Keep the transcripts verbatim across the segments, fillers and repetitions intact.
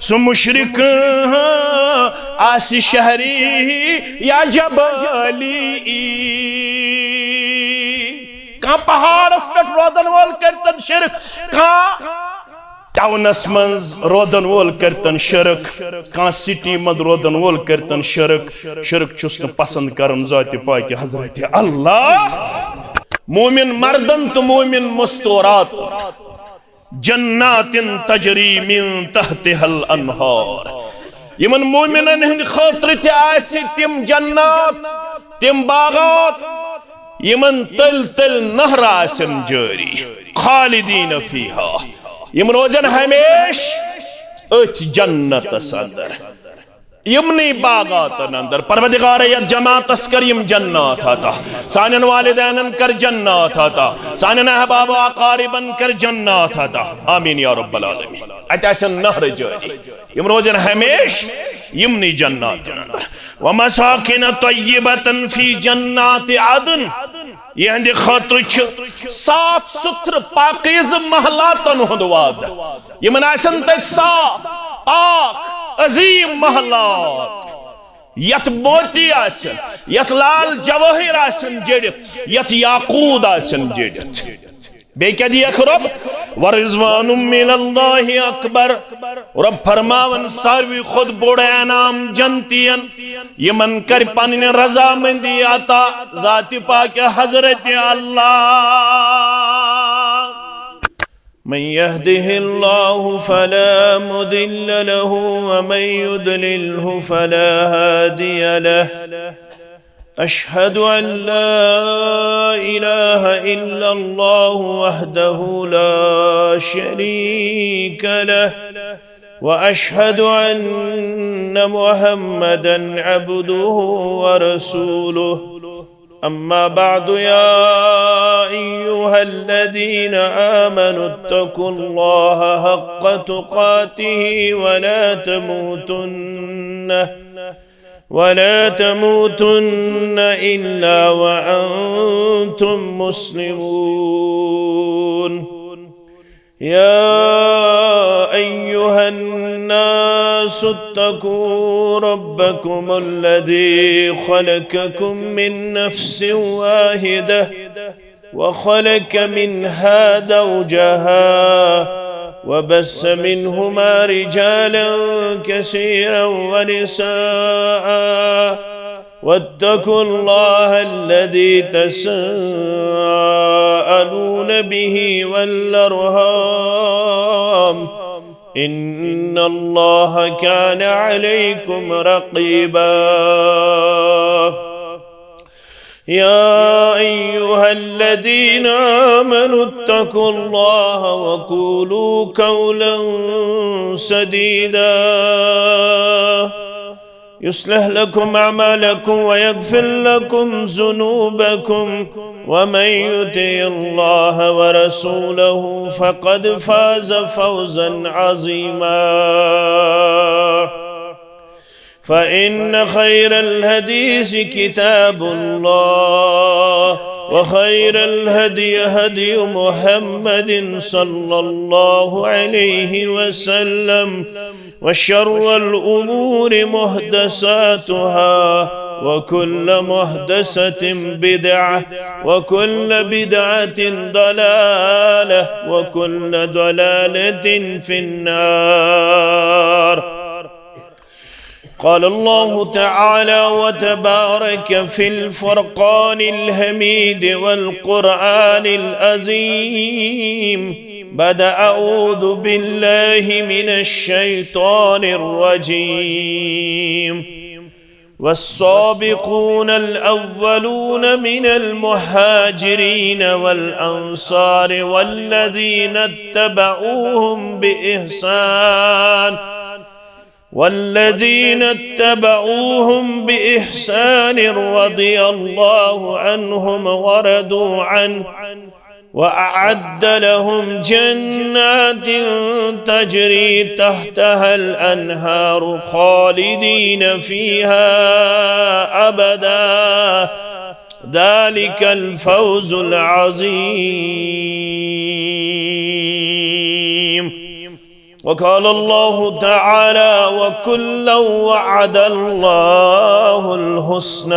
سُہ مُشرِک آسہِ شہری یا جبلی۔ کانٛہہ پہاڑس پٮ۪ٹھ روزن وول کرتن شرک، کانٛہہ ٹاونس منٛز روزن وول کرتن شرک، کانٛہہ سٹی منٛز روزن وول کرتن شرک۔ شرک چھُس نہٕ پسند کران ذاتِ پاکِ حضرت اللہ۔ مومن مردن تہٕ مومن مستورات۔ جنات تجری من تحتها الانہار۔ یمن مومنن ہند خاطر تہِ آسہِ تم جنات، تم باغات، یمن تل تل نہر آسن جاری۔ خالدین فیہا، یم روزن ہمیش اتھ جنتس اندر۔ یمنی باغاتن اندر۔ پروردگار، یتھ جماعتس کر یم جنات عطا، سانین والدینن کر جنات عطا، سانین احباب و اقاربن کر جنات عطا۔ آمین یا رب العالمین۔ اتہِ آسن نہر جاری، یم روزن ہمیش یمنی جناتن اندر۔ ومساکن طیبة فی جنات عدن۔ یہندِ خٲطرٕ چھِ صاف ستھرٕ پاکیزٕ محلاتن ہُنٛد وعدٕ۔ یمن آسن تتہِ صاف، پاک، عظیم محلات، یتھ موتی آسن، یتھ لال جوٲہِر آسن جٔڑِتھ، یتھ یاقوت آسن جٔڑِتھ۔ بیٚیہِ کیٛاہ دِیَکھ رۄب؟ ورضوان من اللہ اکبر۔ رۄب فرماوان ساروی کھۄتہٕ بوٚڑ انعام جنتین، یمن کرِ پنٕنۍ رضامندی عطا ذاتِ پاکِ حضرت اللہ۔ من يهده الله فلا مضل له ومن يضلله فلا هادي له. أشهد أن لا إله إلا الله وحده لا شريك له، وأشهد أن محمدا عبده ورسوله. أما بعد، يا أيها الذين آمنوا اتقوا الله حق تقاته ولا تموتن ولا تموتن إلا وأنتم مسلمون. يا أيها الناس اتقوا ربكم الذي خلقكم من نفس واحدة وخلق منها زوجها وبث منهما رجالا كثيرا ونساء واتقوا الله الذي تساءلون به والأرحام إن الله كان عليكم رقيبا. يا أيها الذين آمنوا اتقوا الله وقولوا قولا سديدا يصلح لكم أعمالكم ويغفر لكم ذنوبكم ومن يطع الله ورسوله فقد فاز فوزا عظيما. فإن خير الحديث كتاب الله، وخير الهدي هدي محمد صلى الله عليه وسلم، وشر الأمور محدثاتها، وكل محدثة بدعة، وكل بدعة ضلالة، وكل ضلالة في النار. قال الله تعالى وتبارك في الفرقان الحميد والقرآن العظيم بعد أعوذ بالله من الشيطان الرجيم. والسابقون الأولون من المهاجرين والأنصار والذين اتبعوهم بإحسان والذين اتبعوهم بإحسان رضي الله عنهم ورضوا عنه وأعد لهم جنات تجري تحتها الأنهار خالدين فيها أبدا ذلك الفوز العظيم. وقال الله تعالى: وكلا وعد الله الحسنى.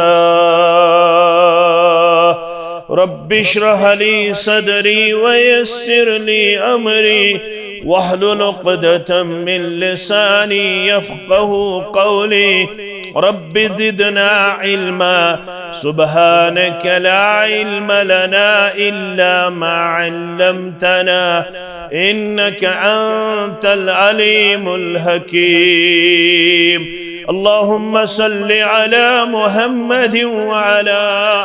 رب اشرح لي صدري ويسر لي أمري واحلل عقدة من لساني يفقه قولي. رب زدنا علما. سبحانك لا علم لنا إلا ما علمتنا إنك أنت العليم الحكيم. اللهم صل على محمد وعلى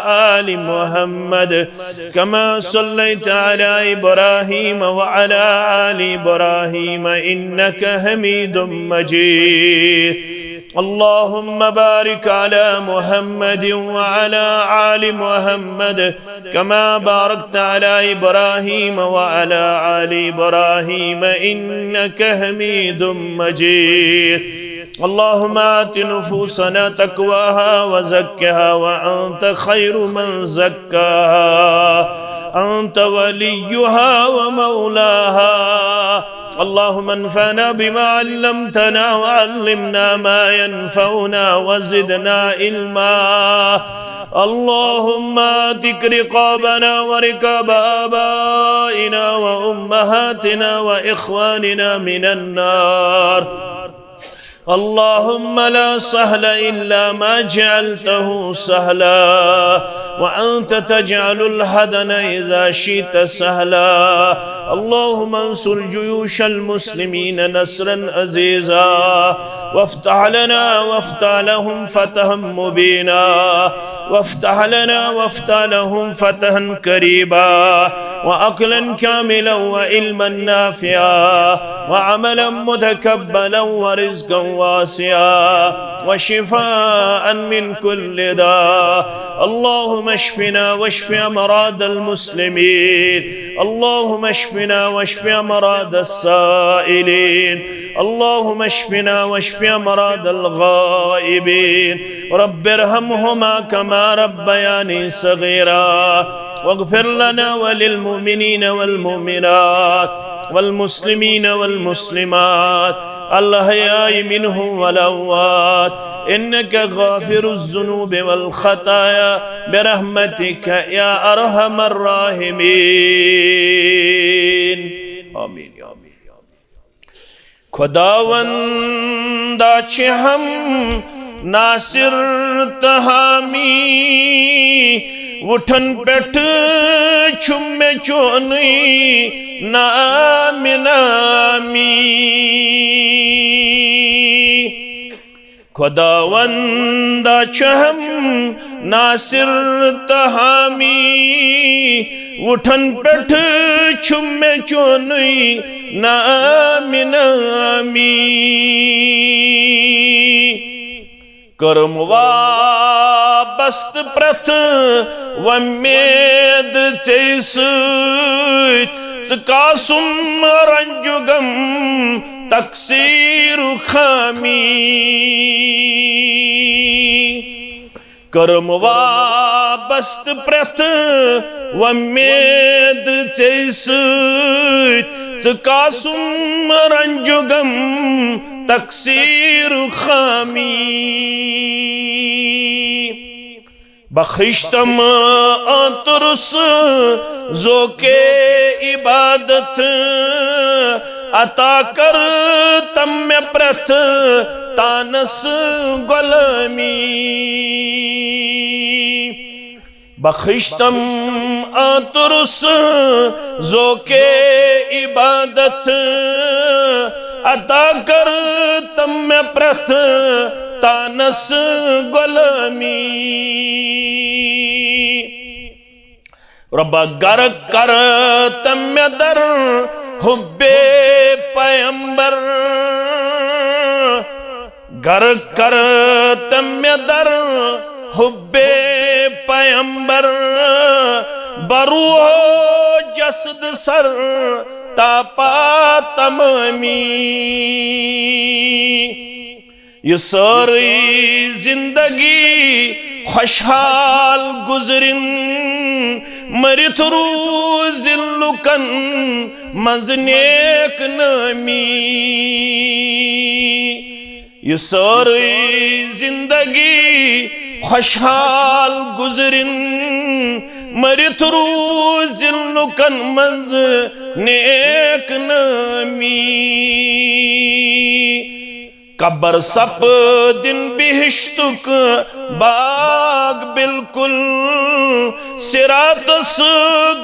آل محمد كما صليت على إبراهيم وعلى آل إبراهيم إنك حميد مجيد. اللهم بارك على محمد وعلى آل محمد كما باركت على إبراهيم وعلى آل إبراهيم إنك حميد مجيد. اللهم آت نفوسنا تقواها وزكها وأنت خير من زكاها أنت وليها ومولاها. اللهم انفعنا بما علمتنا وعلمنا ما ينفعنا وزدنا علما. اللهم اعتق رقابنا ورقاب آبائنا وأمهاتنا وإخواننا من النار. اللهم لا سهل إلا ما جعلته سهلا وأنت تجعل الحزن إذا شئت سهلا. اللهم انصر جيوش المسلمين نصرا عزيزا وافتح لنا وافتح لهم فتحا مبينا وافتح لنا وافتح لهم فتحا قريبا وعقلا كاملا وعلما نافعا وعملا متقبلا ورزقا واسعا وشفاء من كل داء. اللهم اشفنا واشف أمراض المسلمين. اللهم اشفنا واشف أمراض السائلين. اللهم اشفنا واشف أمراض الغائبين. رب ارحمهما كما ربياني صغيرا. واغفر لنا وللمؤمنين والمؤمنات والمسلمين والمسلمات الأحياء منهم والأموات إنك غافر الذنوب والخطايا برحمتك يا أرحم الراحمين. آمين. خداوندا چھِ ہم ناصر تہٕ حامی، وُٹھن پٮ۪ٹھ چھُ مےٚ چونُے نام نامی۔ خداوندا چھُ ہم ناصر تہٕ حامی، وُٹھن پٮ۪ٹھ چھُ مےٚ چونُے نام نامی۔ کٔرٕم وابست پرٛٮ۪تھ وۄمید ژے سۭتۍ، ژٕ کاسُم رنجُ غم تقصیر خامی۔ کٔرٕم وابست پرٛٮ۪تھ وۄمید ژے سۭتۍ، ژٕ کاسُم رنجُ غم تقصیر خامی۔ بخشتم آنترس ذوقِ عبادت، عطا کر تم مےٚ پرٛٮ۪تھ تانس غلٲمی۔ بخشتم آنترس ذوقِ عبادت، عطا کر تم مےٚ پرٛٮ۪تھ تانس غلٲمی۔ رۄبا غرق کر تم مےٚ در حبِ پیمبر، غرق کر تم مےٚ در حبِ پیمبر، بروح و جسد سر تاپا تمامی۔ یہِ سٲرٕے زندگی خۄشحال گُزرِن، مٔرِتھ روٗزِن لُکن منٛز نیک نٲمی۔ یہِ سٲرٕے زندگی خۄشحال گُزرِن، مٔرِتھ روٗزِن لُکن منٛز نیک نٲمی۔ قبر سپدِن بہشتُک باغ بالکل، صراطس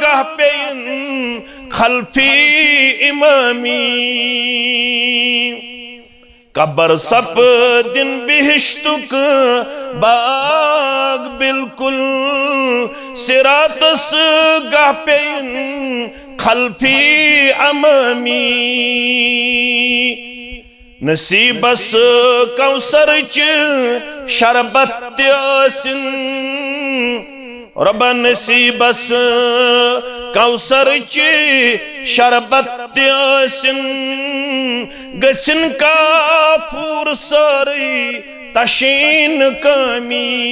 گاہ پیٚیِن خلفی امامی۔ قبر سپدِن بہشتُک باغ بالکل، صراطس گاہ پیٚیِن خلفی امامی۔ نصیبس کوثرچ شربت تہِ ٲسِن، رۄبا نصیبس کوثرچ شربت تہِ ٲسِن، گٔژھِن کافور سٲرٕے تشیٖن کٲمی۔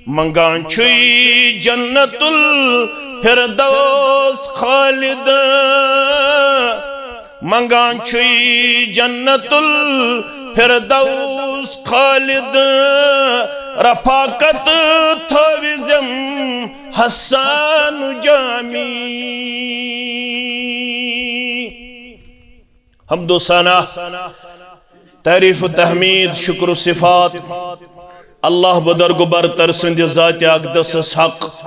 منگان چھُے جنت الفردوس خالد، منگان چھُے جنت الفردوس خالد، رفاقت تھٲوزٮ۪م حسان جامی۔ حمد و ثنا، تعریف و تحمید، شکر و صفات اللہ بدرگ و برتر سٕنٛدِ ذاتِ اقدسس حق۔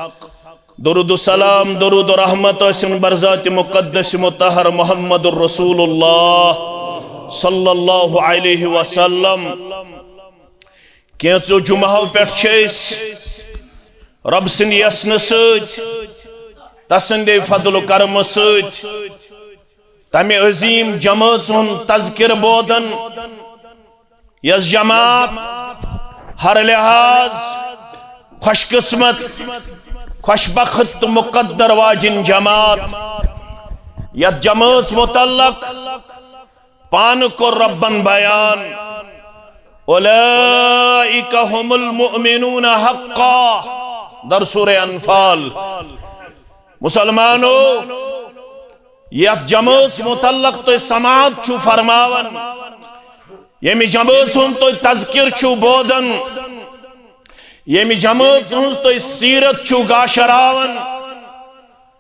درود و سلام، درود و رحمت ٲسِن بر ذاتِ مقدس مطہر محمد رسول اللہ صلی اللہ علیہ وسلم۔ کینٛژو جمعہو پٮ۪ٹھ چھِ أسۍ رۄب سٕنٛدِ یژھنہٕ سۭتۍ، تسٕنٛدے فضل و کرمہٕ سۭتۍ، تمہِ عظیٖم جمٲژ ہُنٛد تذکرٕ بوزان، یۄس جماعت ہر لحاظ خۄش قسمت، خۄش بخت تہٕ مقدر واجِنۍ جماعت، یتھ جمٲژ متعلق پانہٕ کوٚر رۄبن بیان، "اولئک هم المؤمنون حقا"، در سورہ انفال۔ مسلمانو، یتھ جمٲژ متعلق تُہۍ سماعت چھِو فرماوان، ییٚمہِ جمٲژ ہُنٛد تُہۍ تذکر چھِو بوزان، ییٚمہِ جمٲژ ہٕنٛز تُہۍ سیرت چھِو گاشراوان،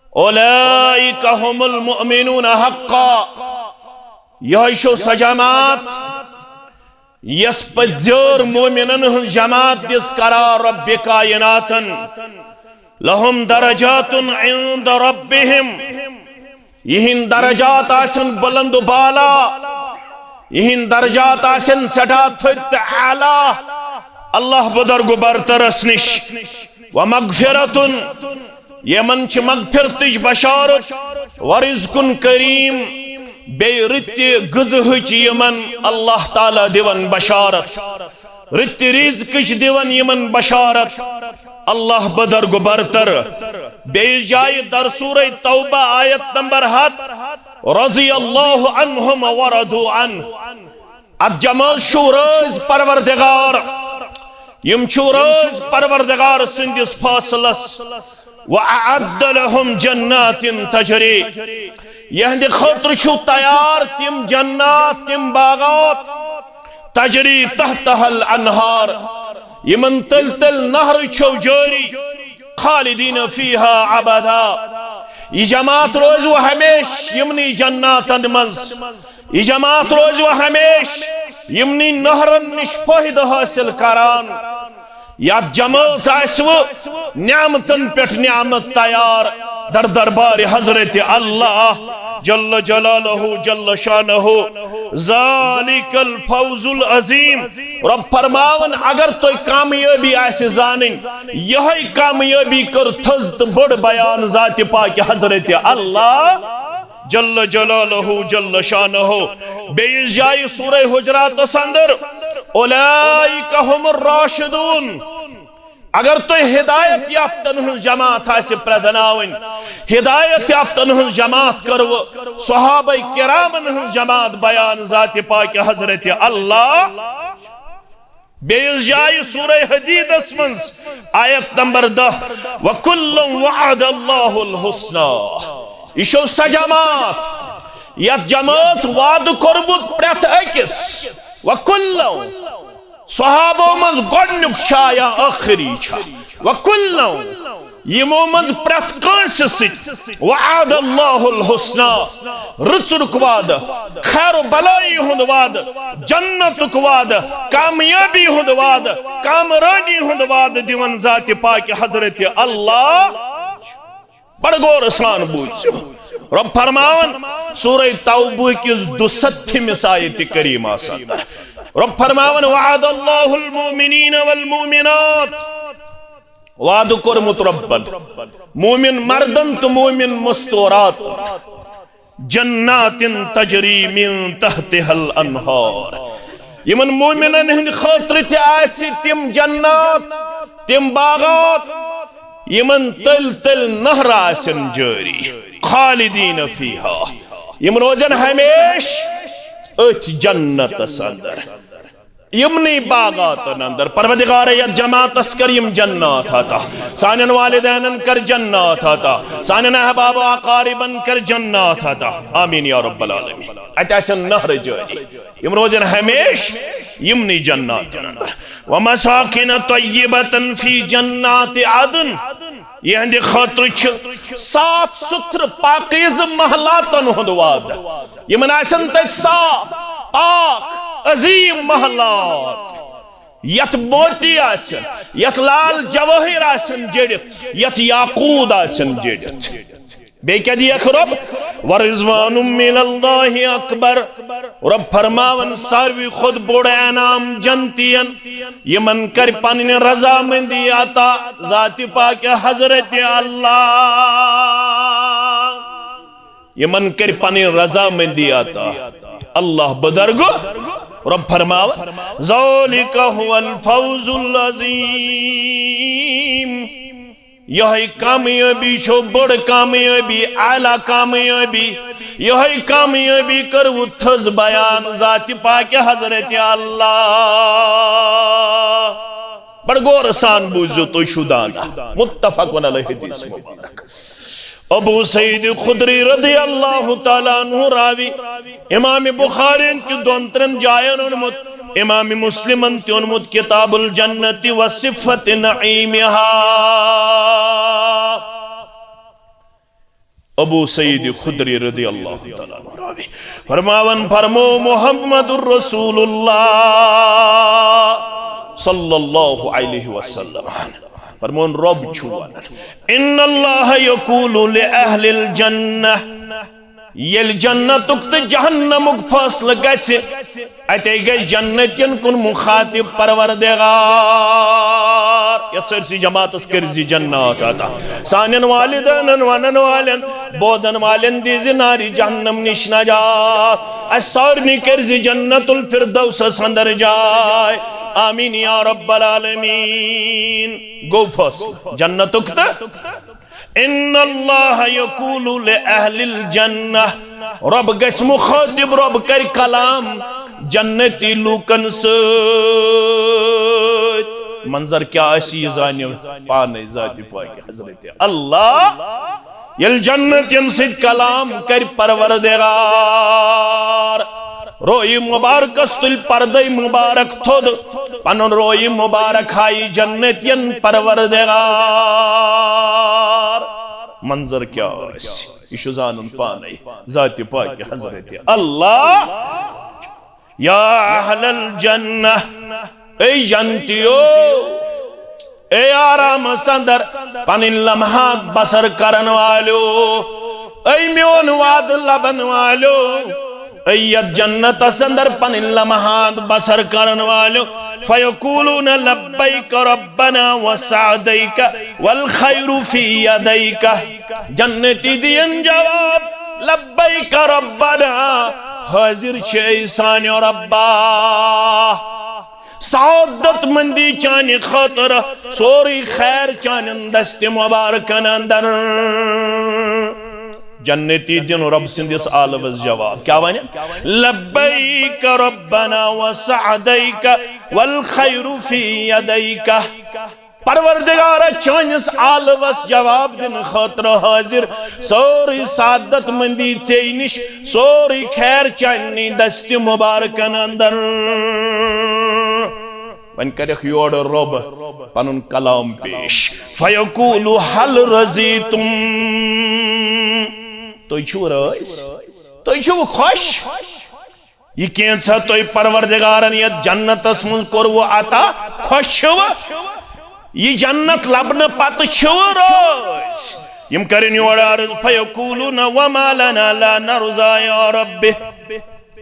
اولئک هم المؤمنون حقا، یہے چھو سۄ جماعت یس پزیور مومنن ہٕنٛز جماعت دِژ قرار رب کائناتن۔ لهم درجات عند ربهم، یہنٛدۍ درجات آسن بلند و بالا، یہنٛدۍ درجات آسن سٹھا تھٔدۍ تہٕ اعلیٰ اللہ بزرگ و برترس نش۔ ومغفرة، یمن چھِ مغفرتٕچ بشارت، ورزق کریم، بیٚیہِ رٕتہِ غذہٕچ یمن اللہ تعالیٰ دِوان بشارت، رٕتہِ رزقٕچ دِوان یمن بشارت۔ اللہ بزرگ برتر بیٚیِس جایہِ در سورہ توبہ آیت نمبر ہتھ، رضی اللہ عنہم ورضوا عنہ۔ اتھ جمٲژ چھُ رٲضۍ پروردگار، یم چھُ رٲضۍ پروردگار سٕنٛدِس فٲصلس۔ وأعد لهم جنات تجري، یہنٛدِ خٲطرٕ چھُ تیار تِم جنات، تِم باغات، تجری تحتها الانہار، یمن تٔلۍ تٔلۍ نہرٕ چھو جٲری۔ خالدین فیہا ابدا، یہ جماعت روزِ ہمیشہ یمنٕے جناتن منٛز۔ یہ جماعت روزِ ہمیشہ یمنٕے نہرن نش فٲیدٕ حٲصِل کران۔ یتھ جمٲژ آسہِ نعمتن پٮ۪ٹھ نعمت تیار در دربار حضرت اللہ جل جلالہ جل شانہ۔ ذالک الفوز العظیم۔ رب فرماوان، اگر تۄہہِ کامیٲبی آسہِ زانٕنۍ، یہے کامیٲبی کٔر تھٔز تہٕ بٔڑ بیان ذاتِ پاک حضرت اللہ جل جلالہ جل شانہ۔ بیٚیِس جایہِ سورہ حجراتس اندر، اولئک هم الراشدون۔ اگر تۄہہِ ہدایت یافتن ہٕنٛز جماعت آسہِ پرٛزناوٕنۍ، ہدایت یافتن ہٕنٛز جماعت کٔروٕ صحابہ کرامن ہٕنٛز جماعت بیان ذاتِ پاک حضرت اللہ۔ بیٚیِس جایہِ سورہ حدیدس منٛز آیت نمبر دَہ، "وَكُلًّا وَعَدَ اللَّهُ الْحُسْنَى۔" یہِ چھو سۄ جماعت یتھ جمٲژ وعدٕ کوٚرمُت پرٛٮ۪تھ أکِس۔ وَكُلًّا، صحابو منٛز گۄڈٕنیُک چھا یا ٲخری چھا؟ وَكُلًّا، یِمو منٛز پرٛٮ۪تھ کٲنٛسہِ سۭتۍ وعد اللہ الحسنی، رٕژُرُک وعدٕ، خیر و بلایی ہُنٛد وعدٕ، جنتُک وعدٕ، کامیٲبی ہُنٛد وعدٕ، کامرٲنی ہُنٛد وعدٕ دِوان ذاتِ پاکہِ حضرت اللہ۔ بڑٕ غورٕ سان بوٗزِو۔ رۄب فرماوان سورہ توبہ کِس دُسَتتھمِس آیتِ کریمہ اندر۔ رۄب فرماوان، "وعد اللہ المؤمنین والمؤمنات۔" وعدٕ کوٚرمُت رۄبن مومن مردن تہٕ مومن مستوراتن، "جنات تجری من تحتها الانہار۔" یِمن مومنن ہٕنٛدِ خٲطرٕ تہِ آسہِ تِم جنات، تِم باغات، یِمن تٔلۍ تٔلۍ نہرٕ آسن جٲری، خالدین فیہا، یِم روزن ہمیشہِ أتھۍ جنتس اندر، یِمنٕے باغاتن اندر۔ پروردگار، یتھ جماعتس کر یِم جنات عطا، سانٮ۪ن والدینن کر جنات عطا، سانٮ۪ن احباب و اقاربن کر جنات عطا۔ آمین یا رب العالمین۔ اتہِ آسن نہرٕ جٲری۔ یِم روزن ہمیشہِ یِمنٕے جناتن اندر۔ "ومساکن طیبة فی جنات عدن۔" یِہنٛدِ خٲطرٕ چھُ صاف سُتھرٕ پاکیزٕ محلاتن ہُنٛد وعدٕ۔ یِمن آسن تتہِ صاف، پاک، عظیم محلات، یتھ موتی آسن، یتھ لال جوٲہِر آسن جٔڑِتھ، یتھ یاقوت آسن جٔڑِتھ۔ بیٚیہِ کیٛاہ دِیَکھ رۄب؟ "ورضوان من اللہ اکبر۔" رۄب فرماوان، ساروی کھۄتہٕ بوٚڑ انعام جنتین، یِمن کرِ پنٕنۍ رضامندی عطا ذاتِ پاکہِ حضرت اللہ۔ یِمن کرِ پنٕنۍ رضامندی عطا اللہ بدرگو۔ رۄب فرماوان، "ذالک هو الفوز العظیم۔" یہے کامیٲبی چھو بٔڑ کامیٲبی، اعلیٰ کامیٲبی۔ یہے کامیٲبی کٔروٕ تھٔز بیان ذاتِ پاکہِ حضرت اللہ۔ بڑٕ غورٕ سان بوٗزِو تُہۍ چھِو دانا۔ متفق علیہ حدیث مبارک۔ ابو سعید خدری رضی اللہ تعالیٰ عنہ راوی، امام بخاری تہِ دۄن ترٛٮ۪ن جاین اوٚنمُت، امام مسلمن تہِ اوٚنمُت کتاب الجنت و صفت نعیمہا۔ ابو سعید خدری رضی اللہ تعالیٰ عنہ راوی فرماوان، فرمو محمد رسول اللہ صلی اللہ علیہ وسلم، فرمون رب چھُ ونان، ان اللہ یقول لأہل الجنہ، ییٚلہِ جنتُک تہٕ جہنمُک فٲصلہٕ گژھِ، اتے گژھِ جنتین کُن مخاطب پروردگار۔ یتھ سٲرسٕے جماعتس کٔرزِ جنات عطا۔ سانٮ۪ن والدینن، ونن والٮ۪ن، بوزن والٮ۪ن دیزِ نارِ جہنم نِش نجات۔ اسہِ سارنٕے کٔرزِ جنت الفردوسس اندر جاے۔ آمین یا رب العالمین۔ گوٚو فٲصلہٕ جنتُک تہٕ ان اللہ یقول لأہل الجنہ، رب گژھِ مخاطب، رب کرِ کلام جنتی لوٗکن سۭتۍ۔ منظر کیٛاہ آسہِ، یہِ زانہِ پانے ذاتِ پاکہِ حضرت اللہ۔ ییٚلہِ جنتین سۭتۍ کلام کرِ پروردگار، روی مبارکس تُلۍ پردے مبارک تھوٚد، پنُن روی مبارک ہایہِ جنتین پروردگار۔ منظر کیٛاہ آسہِ، یہِ چھُ زانُن پانے ذاتِ پاکہِ حضرت اللہ۔ یا اہل الجنہ، اے جنتیو، اے آرام سندر پنٕنۍ لمحات بسر کرن والیو، اے میون وعدٕ لبن والیو، اے یتھ جنتس اندر پنٕنۍ لمحات بسر کرن والیو، فیقولون لبیک ربنا وسعدیک والخیر فی یدیک۔ جنتی دِین جواب، لبیک ربنا، حٲضِر چھِ أسۍ سانیو ربا۔ سعادت مندی چانہِ خٲطرٕ، سورُے خیر چانٮ۪ن دستِ مبارکن اندر۔ جنتی دِن رب سٕنٛدِس آلوس جواب۔ کیٛاہ ونہِ؟ لبیک ربنا وسعدیک والخیر فی یدیک۔ پروردگارا، چٲنِس آلوس جواب دِنہٕ خٲطرٕ حٲضِر، سٲرٕے سعادت مندی ژے نِش، سورُے خیر چانہِ دستِ مبارکن اندر۔ وۄنۍ کرکھ یورٕ رۄب پنُن کلام پیش۔ فیقول هل رضیتم؟ تُہۍ چھِو رٲضۍ؟ تُہۍ چھِو خۄش؟ یہِ کینٛژھا تۄہہِ پروردگارن یتھ جنتس منٛز کوٚروٕ عطا، خۄش چھِوٕ؟ یہِ جنت لبنہٕ پتہٕ چھِوٕ رٲضۍ؟ یِم کرن یورٕ عرض، فیقولون وما لنا لا نرضی یا رب۔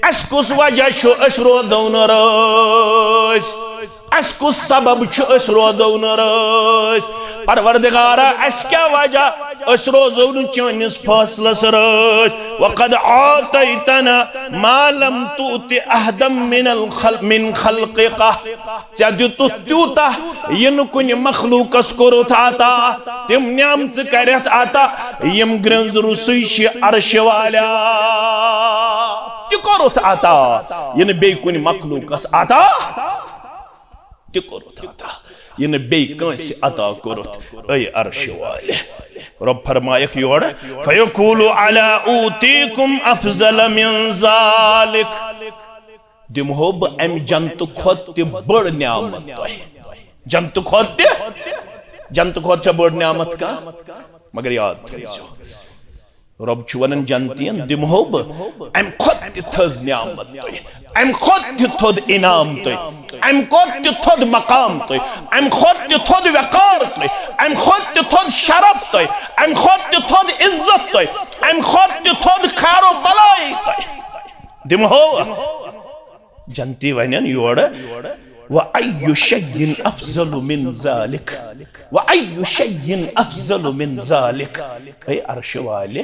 اسہِ کُس وجہ چھُ أسۍ روزو نہٕ رٲضۍ؟ اسہِ کُس سبب چھُ أسۍ روزو نہٕ رٲضۍ؟ پروردگارا، اسہِ کیٛاہ وجہ؟ أسۍ روزو نہٕ چٲنِس فٲصلس رٲضۍ۔ وقد اعطیتنا ما لم تؤت احدا من الخل-، من خلقک۔ ژےٚ دِتُتھ تیوٗتاہ، یہِ نہٕ کُنہِ مخلوقس کوٚرُتھ عطا، تِم نعمژٕ کرٮ۪تھ عطا، یِم گرٛنٛز روٚسٕے چھِ عرشہِ والیا۔ تہِ کوٚرُتھ عطا، یہِ نہٕ بیٚیہِ کُنہِ مخلوقس عطا۔ تہِ کوٚرُتھ عطا، یہِ نہٕ بیٚیہِ کٲنٛسہِ عطا کوٚرُتھ، اے عرشہِ والہِ۔ رۄب فرمایکھ یورٕ، فیقول الا اوتیکم افضل من ذالک۔ دِمہو بہٕ امہِ جنتہٕ کھۄتہٕ تہِ بٔڑ نعمت تۄہہِ۔ جنتہٕ کھۄتہٕ تہِ، جنتہٕ کھۄتہٕ چھا بٔڑ نعمت کانٛہہ؟ مگر یاد تھٲیزیو، رۄب چھُ ونان جنتین، دِمہو بہٕ امہِ کھۄتہٕ تہِ تھٔز نعمت تۄہہِ، امہِ کھۄتہٕ تہِ تھوٚد انعام تۄہہِ، امہِ کھۄتہٕ تہِ تھوٚد مقام تۄہہِ، امہِ کھۄتہٕ تہِ تھوٚد وقار تۄہہِ، امہِ کھۄتہٕ تہِ تھوٚد شرف تۄہہِ، امہِ کھۄتہٕ تہِ تھوٚد عزت تۄہہِ، امہِ کھۄتہٕ تہِ تھوٚد خیر و بلائی تۄہہِ۔ دِمہو۔ جنتی ونن یورٕ، وَأَيُّ شَيْءٍ أَفْضَلُ مِنْ ذَلِكَ؟ وَأَيُّ شَيْءٍ أَفْضَلُ مِنْ ذَلِكَ؟ اے عرشہِ والہِ،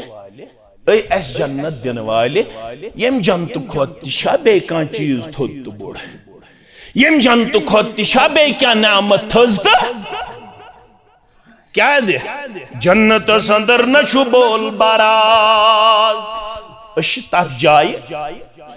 اے اسہِ جنت دِنہٕ والہِ، ییٚمہِ جنتہٕ کھۄتہٕ تہِ چھا بیٚیہِ کانٛہہ چیٖز تھوٚد تہٕ بوٚڑ؟ ییٚمہِ جنتہٕ کھۄتہٕ تہِ چھا بیٚیہِ کانٛہہ نعمت تھٔز تہٕ کیازِ؟ جنتس اندر نہ چھُ بول باراز۔ أسۍ چھِ تتھ جایہِ،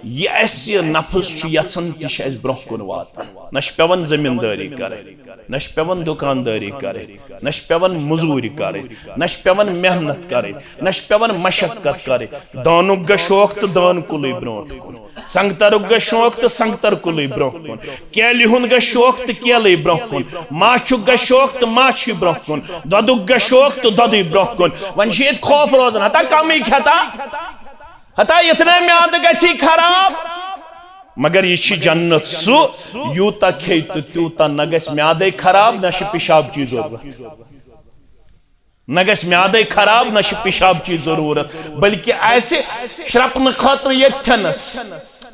یہِ اسہِ نفس چھُ یژھان، تہِ چھُ اسہِ برونٛہہ کُن واتان۔ نہ چھِ پٮ۪وان زٔمیٖندٲری کرٕنۍ، نہ چھِ پٮ۪وان دُکاندٲری کرٕنۍ، نہ چھِ پٮ۪وان مٔزوٗرۍ کرٕنۍ، نہ چھِ پٮ۪وان محنت کرٕنۍ، نہ چھِ پٮ۪وان مشقت کرٕنۍ۔ دانُک گژھِ شوق تہٕ دانہٕ کُلُے برونٛٹھ کُن۔ سنگترُک گژھِ شوق تہٕ سنگتر کُلُے برونٛہہ کُن، کیلہِ ہُنٛد گژھِ شوق تہٕ کیلٕے برونٛہہ کُن، ماچھُک گژھِ شوق تہٕ ماچھی برونٛہہ کُن، دۄدُک گژھِ شوق تہٕ دۄدٕے برونٛہہ کُن۔ وۄنۍ چھِ ییٚتہِ خوف روزان، ہتا کمٕے کھٮ۪تا، ہتا یِتھ نے میادٕ گژھی خراب۔ مگر یہِ چھِ جنت سُہ، یوٗتاہ کھیٚیہِ تہٕ تیوٗتاہ نہ گژھِ میادے خراب، نہ چھِ پِشاب چی ضروٗرت۔ نہ گژھِ میادے خراب، نہ چھِ پِشاب چی ضروٗرت، بلکہِ آسہِ شرپنہٕ خٲطرٕ ییٚتھٮ۪نس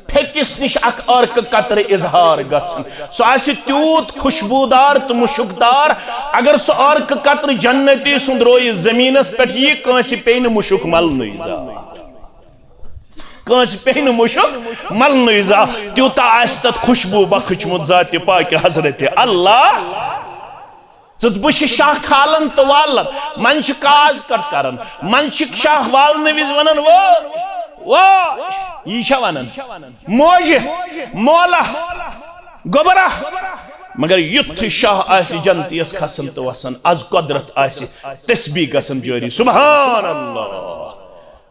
پھیٚکِس نِش اکھ عرقہٕ قطرٕ اظہار گژھُن۔ سُہ آسہِ تیوٗت خوشبوٗدار تہٕ مُشکدار، اگر سُہ عرقہٕ قطرٕ جنتی سُنٛد رویہِ زٔمیٖنس پٮ۪ٹھ یی، کٲنٛسہِ پیٚیہِ نہٕ مُشُک ملنُے زانٛہہ۔ کٲنٛسہِ پیٚیہِ نہٕ مُشُک ملنُے زانٛہہ، تیوٗتاہ آسہِ تتھ خوشبوٗ بخچمُت ذاتِ پاکہِ حضرت اللہ۔ ژٕ تہٕ بہٕ چھِ شاہ کھالان تہٕ والان، منٛزٕ چھِ کاز کٹ کران، منٛزٕ چھِ شاہ والنہٕ وِزِ ونان، "وٲے، وٲے"، یی چھا ونان؟ موجہِ، مولا، گوٚبرا۔ مگر یُتھُے شاہ آسہِ جنتیس کھسان تہٕ وسان، از قدرت آسہِ تسبیح گژھان جٲری، سبحان اللہ۔